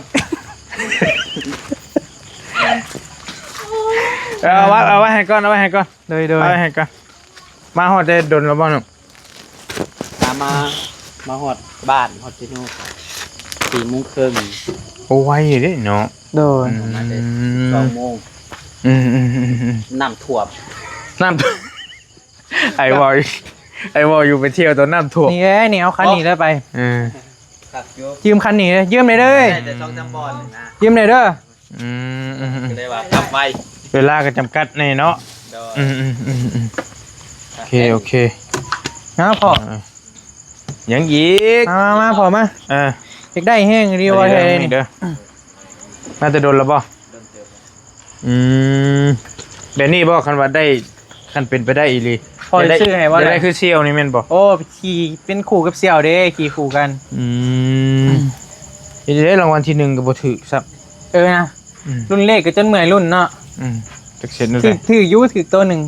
ໂອ້ຍ ເອີ ເອົາໄວ້ ເອົາໄວ້ໃຫ້ກ່ອນ ເອົາໄວ້ໃຫ້ກ່ອນ ໂດຍໆ ເອົາໄວ້ໃຫ້ກ່ອນ. ມາຮອດໄດ້ດົນແລ້ວບໍ່ນ້ອງ? ມາ ມາ ມາຮອດບ້ານ ຮອດທີ່ນູ່ນສີ່ໂມງເຄິ່ງ. ໂອ້ ໄວເດ້ເນາະ. ໂດຍ ອືມ ມາແຕ່ສອງໂມງ. ອືມໆໆໆ ນ້ຳຖ້ວມ ນ້ຳ ໄອ້ເວົ້າ ໄອ້ເວົ້າຢູ່ໄປທ່ຽວຕອນນ້ຳຖ້ວມ. ນີ້ເດ້ ນີ້ເອົາຄັນນີ້ເດີໄປ. ເອີ ຄັກຢູ່ ຢືມຄັນນີ້ເດີ ຢືມແດ່ເດີ ໄດ້ແຕ່ສອງສາມບ່ອນນະ ຢືມແດ່ເດີ. ອືມໆໆ ກໍເລີຍວ່າກັບໄວ ເວລາກໍຈຳກັດແດ່ເນາະ. ໂດຍ ອືມໆໆໆ ໂອເຄ ໂອເຄ ເນາະພໍ່. ເອີ ຫຍັງອີກ? ມາໆໆ ພໍ່ມາ. ເອີ ຢາກໄດ້ແຮງອີ່ຫຼີວ່າແທ້ນີ້. ມາແຕ່ດົນແລ້ວບໍ່? ອືມ ແບບນີ້ບໍ່? ຄັນວ່າໄດ້ ຄັນເປັນໄປໄດ້ອີ່ຫຼີ ພໍ່ຊິຊື້ໃຫ້ບໍ່? ຢາກໄດ້ຄືສ່ຽວນີ້ແມ່ນບໍ່? ໂອ້ ຂີ່ເປັນຄູ່ກັບສ່ຽວເດ້ ຂີ່ຄູ່ກັນ. ອືມ ເຮັດໄດ້ລາງວັນທີໜຶ່ງກໍບໍ່ຖືກຊ້ຳ. ເອີນະ ອືມ ລຸ້ນເລກກໍຈົນເມື່ອຍລຸ້ນເນາະ. ອືມ ຈັກເຊັນແນວໃດ? ຖືກ ຖືກຢູ່ ຖືກໂຕໜຶ່ງ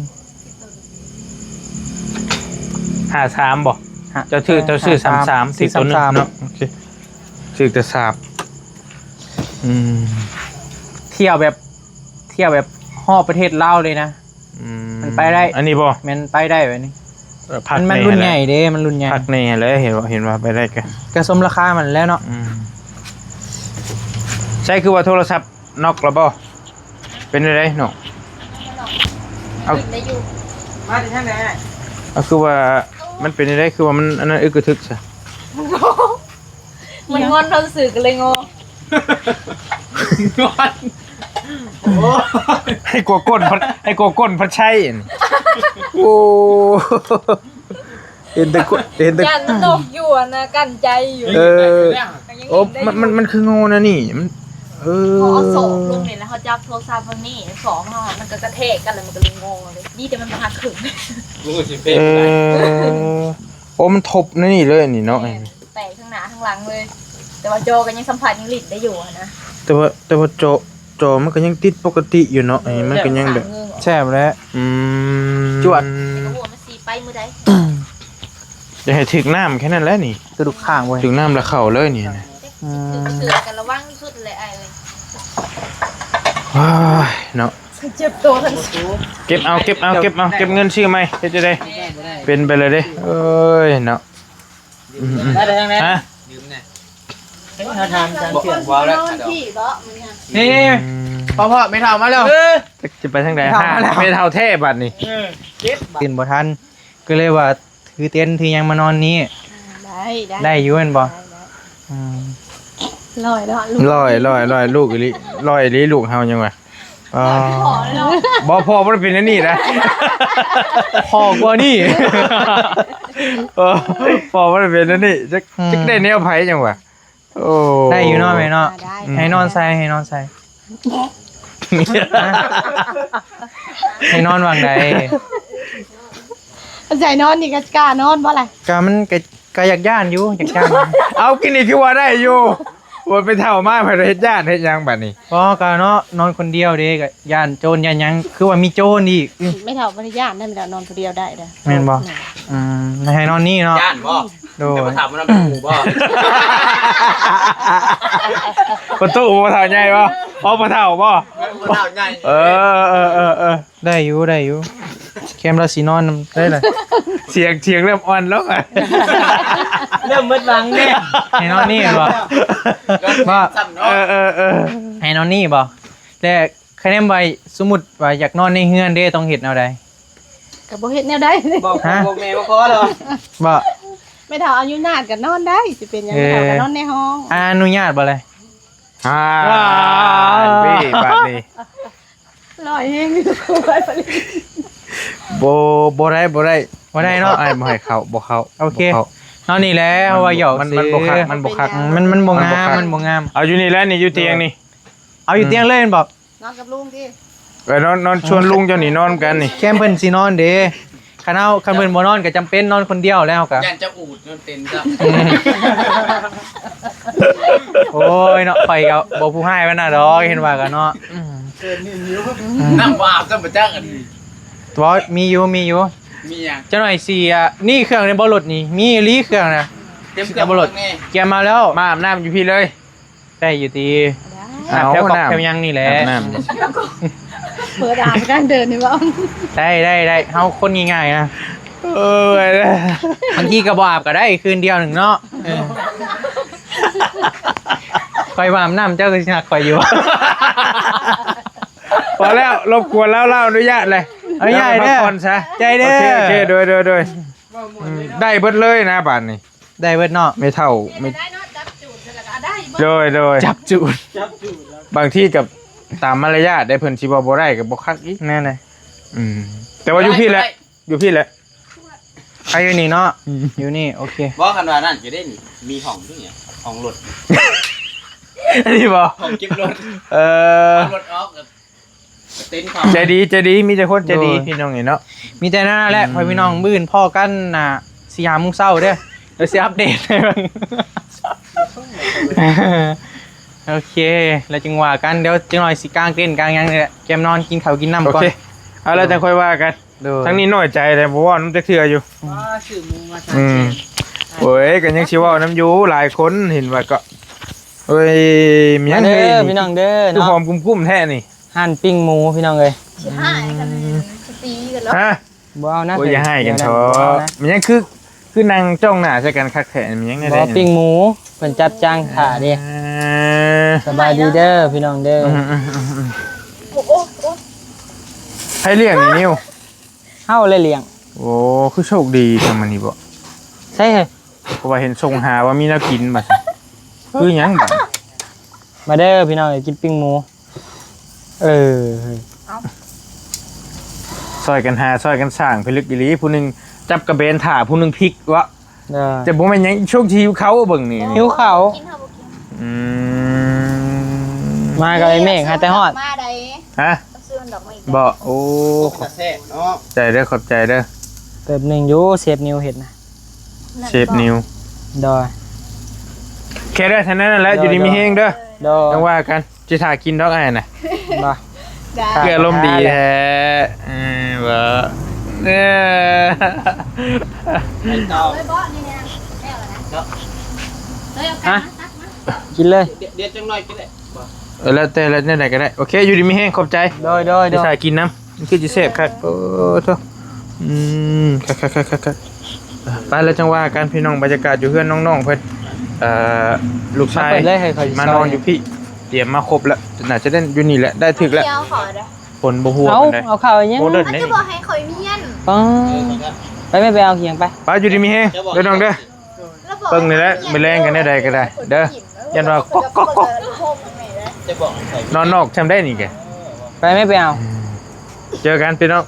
ຫ້າສາມບໍ່? ເຈົ້າຖືກ ເຈົ້າຊື້ສາມສາມ ຖືກໂຕໜຶ່ງເນາະ. ໂອເຄ ຖືກແຕ່ສາມ. ອືມ ທ່ຽວແບບ ທ່ຽວແບບຮອບປະເທດລາວເລີຍນະ. ອືມ ມັນໄປໄດ້ ອັນນີ້ບໍ່? ແມ່ນ ໄປໄດ້ແບບນີ້. ເອີ ມັນ ມັນລຸ້ນໃຫຍ່ເດ້ ມັນລຸ້ນໃຫຍ່ ພັກແດ່ແຫຼະ ເຫັນວ່າ ເຫັນວ່າໄປໄດ້ກະ ກະສົມລາຄາມັນແຫຼະເນາະ. ອືມ ໃຊ້ຄືວ່າໂທລະສັບ ນັອກແລ້ວບໍ່? ເປັນຈັ່ງໃດນ້ອງ? ເອົາ ຂຶ້ນໄດ້ຢູ່ ມາແຕ່ທາງໃດ? ເອົາ ຄືວ່າມັນເປັນຈັ່ງໃດ? ຄືວ່າມັນອັນນັ້ນ ອຶກກະທຶກຊະ? ມັນງອນເຮົາຊື່ໆ ກໍເລີຍງໍ. ໂອ້ຍ ໃຫ້ກົວກົ້ນພັດ ໃຫ້ກົວກົ້ນພັດໃຊ້. ໂອ້ ເຫັນແຕ່ ເຫັນແຕ່ ຢ້ານມັນນົກຢູ່ຫັ້ນນະ ກັ້ນໃຈຢູ່. ເອີ ໂອ້ ມັນ ມັນ ມັນຄືງໍແນວນີ້ ມັນ ເອີ ເຮົາເອົາສອກລົງນີ້ແລ້ວເຮົາຈັບໂທລະສັບເບິ່ງນີ້ ສອກເຮົາມັນກໍກະແທກກັນ ແລ້ວມັນກໍເລີຍງໍເລີຍ. ດີແຕ່ມັນບໍ່ຫັກເຄິ່ງ. ເອີ ໂອ້ ມັນທົບໃນນີ້ເລີຍນີ້ເນາະ. ແມ່ນ ແຕກທັງໜ້າທັງຫຼັງເລີຍ ແຕ່ວ່າຈໍກໍຍັງສຳຜັດ ຍັງຫຼິ້ນໄດ້ຢູ່ຫັ້ນນະ. ແຕ່ວ່າ ແຕ່ວ່າຈໍ ຈໍມັນກໍຍັງຕິດປົກກະຕິຢູ່ເນາະ. ເອີ ມັນກໍຍັງແບບ ແຊບແຫຼະ. ອືມ ຈວດ ແຕ່ກໍບໍ່ວ່າມັນຊິໄປມື້ໃດ. ຢ່າໃຫ້ຖືກນ້ຳແຄ່ນັ້ນແຫຼະນີ້ ກະດູກຂ້າງເວີຍ ຖືກນ້ຳລະເຂົ້າເລີຍນີ້ນະ. ອືມ ຖືກ ຖືກ ກໍລະວັງສຸດແຫຼະອ້າຍເອີຍ. ໂອ້ຍເນາະ ເຈັບໂຕທັງ ເກັບເອົາ ເກັບເອົາ ເກັບເອົາ ເກັບເງິນຊື້ໃໝ່ ເຮັດຈັ່ງໃດ? ເປັນໄປເລີຍເດ້. ເອີຍເນາະ. ອືມໆ ມາແຕ່ທາງໃດ? ຮະ? ຢືມແດ່. ເຮົາຖາມຈານເທື່ອ ບໍ່ ບໍ່ແລ້ວ ນີ້ ອືມ ພໍ່ ພໍ່ ແມ່ເຖົ້າມາແລ້ວ. ເອີ ຈັກຊິໄປທາງໃດ? ແມ່ເຖົ້າມາແລ້ວ ແມ່ເຖົ້າແທ້ບັດນີ້. ເອີ ຕື່ນບໍ່ທັນ ກໍເລີຍວ່າ ຖືເຕັນຖືຫຍັງມານອນນີ້. ໄດ້ ໄດ້ ໄດ້ຢູ່ແມ່ນບໍ່? ໄດ້ ໄດ້. ອືມ ຫຼອຍເນາະ ຫຼອຍ ຫຼອຍ ຫຼອຍ ລູກອີ່ຫຼີ ຫຼອຍອີ່ຫຼີລູກເຮົາຍັງວ່າ. ອໍ ບໍ່ ພໍ່ບໍ່ໄດ້ເປັນອັນນີ້ນະ ພໍ່ກວ່ານີ້. ເອີ ພໍ່ບໍ່ໄດ້ເປັນອັນນີ້ ຈັກ ອືມ ຈັກໄດ້ແນວໃຜຍັງວ່າ. ໂອ້ ໄດ້ຢູ່ເນາະແມ່ເນາະ. ໄດ້ ອືມ ໃຫ້ນອນໃສ ໃຫ້ນອນໃສ ໃຫ້ນອນຫວ່າງໃດ? ໃສ່ນອນນີ້ກໍກ້ານອນບໍ່ລະ? ກໍມັນກໍ ກໍຢາກຢ້ານຢູ່ ຢາກຢ້ານ. ເອົາ ກິນນີ້ຄືວ່າໄດ້ຢູ່ ວ່າໄປເຖົ້າມາ ໃຜເຮັດຢ້ານເຮັດຫຍັງບັດນີ້? ບໍ່ ກໍເນາະ ນອນຄົນດຽວເດ້ ກໍຢ້ານໂຈນຢ້ານຫຍັງ ຄືວ່າມີໂຈນອີກ. ອືມ ແມ່ເຖົ້າບໍ່ໄດ້ຢ້ານນະ ແມ່ເຖົ້ານອນຜູ້ດຽວໄດ້ເດ້. ແມ່ນບໍ່? ອືມ ອືມ ໃຫ້ນອນນີ້ເນາະ. ຢ້ານບໍ່? ໂດຍ ແຕ່ພໍ່ເຖົ້າມັນນຳໝູ່ບໍ່? ປະຕູພໍ່ເຖົ້າໃຫຍ່ບໍ່? ພໍ່ເຖົ້າບໍ່? ພໍ່ເຖົ້າໃຫຍ່. ເອີ ເອີ ເອີ ເອີ. ໄດ້ຢູ່ ໄດ້ຢູ່ ແຄມລາວຊິນອນນຳໄດ້ລະ. ສຽງ ສຽງເລີ່ມອ່ອນລົງ ເລີ່ມໝົດຫວັງແດ່. ໃຫ້ນອນນີ້ບໍ່? ບໍ່ ເອີ ເອີ ເອີ ໃຫ້ນອນນີ້ບໍ່? ແຕ່ຄະແນນໄວ້ ສົມມຸດວ່າຢາກນອນໃນເຮືອນເດ້ ຕ້ອງເຮັດແນວໃດ? ກໍບໍ່ເຮັດແນວໃດ. ບອກ ຮະ? ບອກແມ່ບໍ່ພໍແລ້ວ. ບໍ່ ແມ່ເຖົ້າອະນຸຍາດກໍນອນໄດ້ ຊິເປັນຫຍັງ. ເອີ ແມ່ເຖົ້າກໍນອນໃນຫ້ອງ. ອາ ອະນຸຍາດບໍ່ລະ? ອ່າ ອ່າ ເບ້ບາດນີ້ ຫຼອຍແຮງຢູ່ ບໍ່ ບໍ່ໄດ້ ບໍ່ໄດ້ ບໍ່ໄດ້ເນາະ. ອ້າຍບໍ່ໃຫ້ເຂົ້າ ບໍ່ເຂົ້າ. ໂອເຄ ບໍ່ເຂົ້າ ນອນນີ້ແຫຼະ ເຮົາວ່າຫຍອກ ມັນ ມັນບໍ່ຄັກ ມັນບໍ່ຄັກ. ອືມ ມັນ ມັນບໍ່ງາມ ມັນບໍ່ງາມ. ເອົາຢູ່ນີ້ແຫຼະ ນີ້ຢູ່ຕຽງນີ້. ເອົາຢູ່ຕຽງເລີຍແມ່ນບໍ່? ນອນກັບລຸງຕິ. ເອີ ນອນ ນອນຊວນລຸງເຈົ້ານີ້ນອນນຳກັນນີ້. ແຄມເພິ່ນຊິນອນເດ້. ຄັນເຮົາ ຄັນເພິ່ນບໍ່ນອນກໍຈຳເປັນນອນຄົນດຽວແລ້ວກໍ ຢ້ານຈະອູດນອນເຕັນຊ້ຳ. ໂອ້ຍເນາະ ຂ້ອຍກໍບໍ່ຜູ້ຮ້າຍປານນັ້ນດອກ ເຫັນວ່າກັນເນາະ. ອືມ ນ້ຳບໍ່ອາບຊ້ຳບໍ່ຈັກອັນນີ້. ບໍ່ ມີຢູ່ ມີຢູ່. ມີຫຍັງ? ຈັກໜ້ອຍຊິ ອາ ນີ້ເຄື່ອງນີ້ບໍ່ລົດນີ້ ມີອີ່ຫຼີເຄື່ອງນະ. ເຕັມເຄື່ອງບໍ່ລົດ ກຽມມາແລ້ວ ມາອາບນ້ຳຢູ່ພີ້ເລີຍ. ໄດ້ຢູ່ຕິ? ໄດ້. ອາບແຖວກອກ ເອົ້າ ແຖວຫຍັງນີ້ແຫຼະ ອາບນ້ຳ. ເປີດອາບການເດີນນີ້ບໍ່? ໄດ້ ໄດ້ ໄດ້ ເຮົາຄົນງ່າຍໆນະ. ເອີຍ ບາງທີກໍບໍ່ອາບກໍໄດ້ ຄືນດຽວໜຶ່ງເນາະ. ເອີ ຂ້ອຍວ່າອາບນ້ຳ ເຈົ້າກໍຊິຮັກຂ້ອຍຢູ່. ພໍແລ້ວ ລົບກວນລາວ ລາວອະນຸຍາດເລີຍ. ເອົາໃຫຍ່ເດີ ພັກຜ່ອນຊະ. ໃຈເດີ. ໂອເຄ ໂອເຄ ໂດຍ ໂດຍ ໂດຍ. ອືມ ໄດ້ເບິດເລີຍນະບາດນີ້. ໄດ້ເບິດເນາະ ແມ່ເຖົ້າ ແມ່ ໄດ້ເນາະ ຈັບຈູດ ແລ້ວກໍໄດ້ເບິດ. ໂດຍ ໂດຍ ຈັບຈູດ ຈັບຈູດ. ບາງທີກໍຕາມມາລະຍາດໄດ໋ ເພິ່ນຊິເວົ້າບໍ່ໄດ້ກໍບໍ່ຄັກອີກ. ແມ່ນເລີຍ. ອືມ ແຕ່ວ່າຢູ່ພີ້ແຫຼະ ໄດ້ ຢູ່ພີ້ແຫຼະ. ໄປຢູ່ນີ້ເນາະ. ອືມ ຢູ່ນີ້ ໂອເຄ. ບໍ່ ຄັນວ່ານັ້ນກໍໄດ້ນີ້ ມີຫ້ອງຢູ່ນີ້ ຫ້ອງລົດ. ອັນນີ້ບໍ່? ຫ້ອງເກັບລົດ. ເອີ ເອົາລົດອອກ ເຕັນເຂົາ. ໃຈດີ ໃຈດີ ມີແຕ່ຄົນໃຈດີ. ໂດຍ ພີ່ນ້ອງເອີຍເນາະ. ມີແຕ່ນັ້ນແຫຼະ ອືມ ພໍ່ແມ່ພີ່ນ້ອງ ມື້ອື່ນພໍ້ກັນນະ ສີ່ຫ້າໂມງເຊົ້າເດີ ດຽວຊິອັບເດດໃຫ້ເບິ່ງ. ໂອເຄ ແລ້ວຈຶ່ງວ່າກັນ ດຽວຈັກໜ່ອຍຊິກາງເຕັນກາງຫຍັງນີ້ແຫຼະ ກຽມນອນກິນເຂົ້າກິນນ້ຳກ່ອນ. ໂອເຄ ເອົາ ແລ້ວຈັ່ງຄ່ອຍວ່າກັນ. ໂດຍ ທາງນີ້ນ້ອຍໃຈແຫຼະ ບໍ່ເວົ້ານຳຈັກເທື່ອຢູ່. ອໍ ຊື້ໝູມາ ອືມ ສາມ ໂອ້ຍ ກໍຍັງຊິເວົ້ານຳຢູ່ ຫຼາຍຄົນເຫັນວ່າກໍ ໂອ້ຍ ມີຫຍັງ ມາເດີ ເຮີ້ຍ ພີ່ນ້ອງເດີ ຄື ເນາະ ຫອມກຸ້ມໆແທ້ນີ້. ຮ້ານປີ້ງໝູພີ່ນ້ອງເອີຍ. ຊິຮ້າຍກັນ ອືມ ຊິຕີກັນແລ້ວ. ຮະ? ບໍ່ເອົານະ. ໂອ້ຍ ຢ່າຮ້າຍກັນເຖາະ. ບໍ່ເອົານະ. ມັນຫຍັງຄື ຄືນັ່ງຈ້ອງໜ້າໃສ່ກັນຄັກແທ້ ມັນຫຍັງແນວໃດ? ບໍ່ ປີ້ງໝູ ເພິ່ນຈັບຈ້າງຖ້າເດ້. ເອີ ສະບາຍດີເດີພີ່ນ້ອງເດີ. ອືມໆ ໂອ້ ໂອ້ ໂອ້ ໃຜລ້ຽງນີ້ ນິວ? ເຮົາແຫຼະລ້ຽງ. ໂອ້ ຄືໂຊກດີທຳອັນນີ້ບໍ? ໃຊ່ເຮີ້ຍ. ເພາະວ່າເຫັນສົ່ງຫາວ່າມີແນວກິນບັດ ຄືຫຍັງບັດ? ມາເດີພີ່ນ້ອງເອີຍ ກິນປີ້ງໝູ. ເອີ ເອີ ຊ່ອຍກັນຫາ ຊ່ອຍກັນສ້າງ ພິລຶກອີ່ຫຼີ ຜູ້ໜຶ່ງຈັບກະເບນຖ້າ ຜູ້ໜຶ່ງພິກວະ. ເອີ ຈະບໍ່ແມ່ນຫຍັງ ຊ່ວງທີ່ຫິວເຂົ້າເບິ່ງນີ້ ຫິວເຂົ້າ. ກິນເຮົາບໍ່ກິນ. ອືມ ມາກັບໄອ້ເມກຫາແຕ່ຮອດ. ມາໃດ? ຮະ? ຊື້ດອກໄມ້ອີກ. ບໍ່ ໂອ້ ຂອບ ແຊບເນາະ. ໃຈເດີ ຂອບໃຈເດີ. ເຕີບໜຶ່ງຢູ່ ເຊຟນິວເຮັດນະ. ເຊຟນິວ. ໂດຍ ໂອເຄເດີ ທັງນັ້ນແຫຼະ. ໂດຍ ຢູ່ດີມີແຮງເດີ. ໂດຍ ຈັ່ງວ່າກັນ ຊິຖ້າກິນດອກອ້າຍນະ. ບໍ່ ຄືອາລົມດີແທ້. ເອີ ບໍ່ ເອີ ໄປຕໍ່ ເລີຍບໍ່ນີ້ນະ. ແລ້ວນະ ເນາະ ເລີຍເອົາ ຮະ ກັນມາຕັກມາ ກິນເລີຍ. ດຽວ ດຽວຈັກໜ້ອຍກໍໄດ້. ເອີ ແລ້ວແຕ່ ແລ້ວແນວໃດກໍໄດ້. ໂອເຄ ຢູ່ດີມີແຮງ ຂອບໃຈ. ໂດຍ ໂດຍ ຊິຖ້າກິນນຳ ມັນຄືຊິແຊບຄັກ. ໂອ້ໂທ້ ອືມ ຄັກໆໆໆ ໄປ ແລ້ວຈັ່ງວ່າກັນ ພີ່ນ້ອງ. ບັນຍາກາດຢູ່ເຮືອນນ້ອງໆເພິ່ນ ເອີ ລູກຊາຍມານອນຢູ່ພີ້ ຕຽມມາຄົບແລ້ວ ໜ້າຈະໄດ້ຢູ່ນີ້ແຫຼະ ໄດ້ຖືກແລ້ວ. ເອົາ ຝົນບໍ່ຫົວປານໃດ. ເອົາເຂົ້າຫຍັງ? ໂອ້ ເດີນ ຈະບອກໃຫ້ຂ້ອຍມ້ຽນ. ໄປແມ່ ໄປເອົາຫຍັງໄປ. ໄປ ຢູ່ດີມີແຮງເດີນ້ອງເດີ. ເບິ່ງນີ້ແຫຼະ ມື້ແລງກັນແນວໃດກໍໄດ້ເດີ ຢ້ານວ່າກອກໆໆ ນອນນອກຊ່ຳໄດ້ນີ້ແກ. ໄປແມ່ ໄປເອົາ. ເຈີກັນພີ່ນ້ອງ.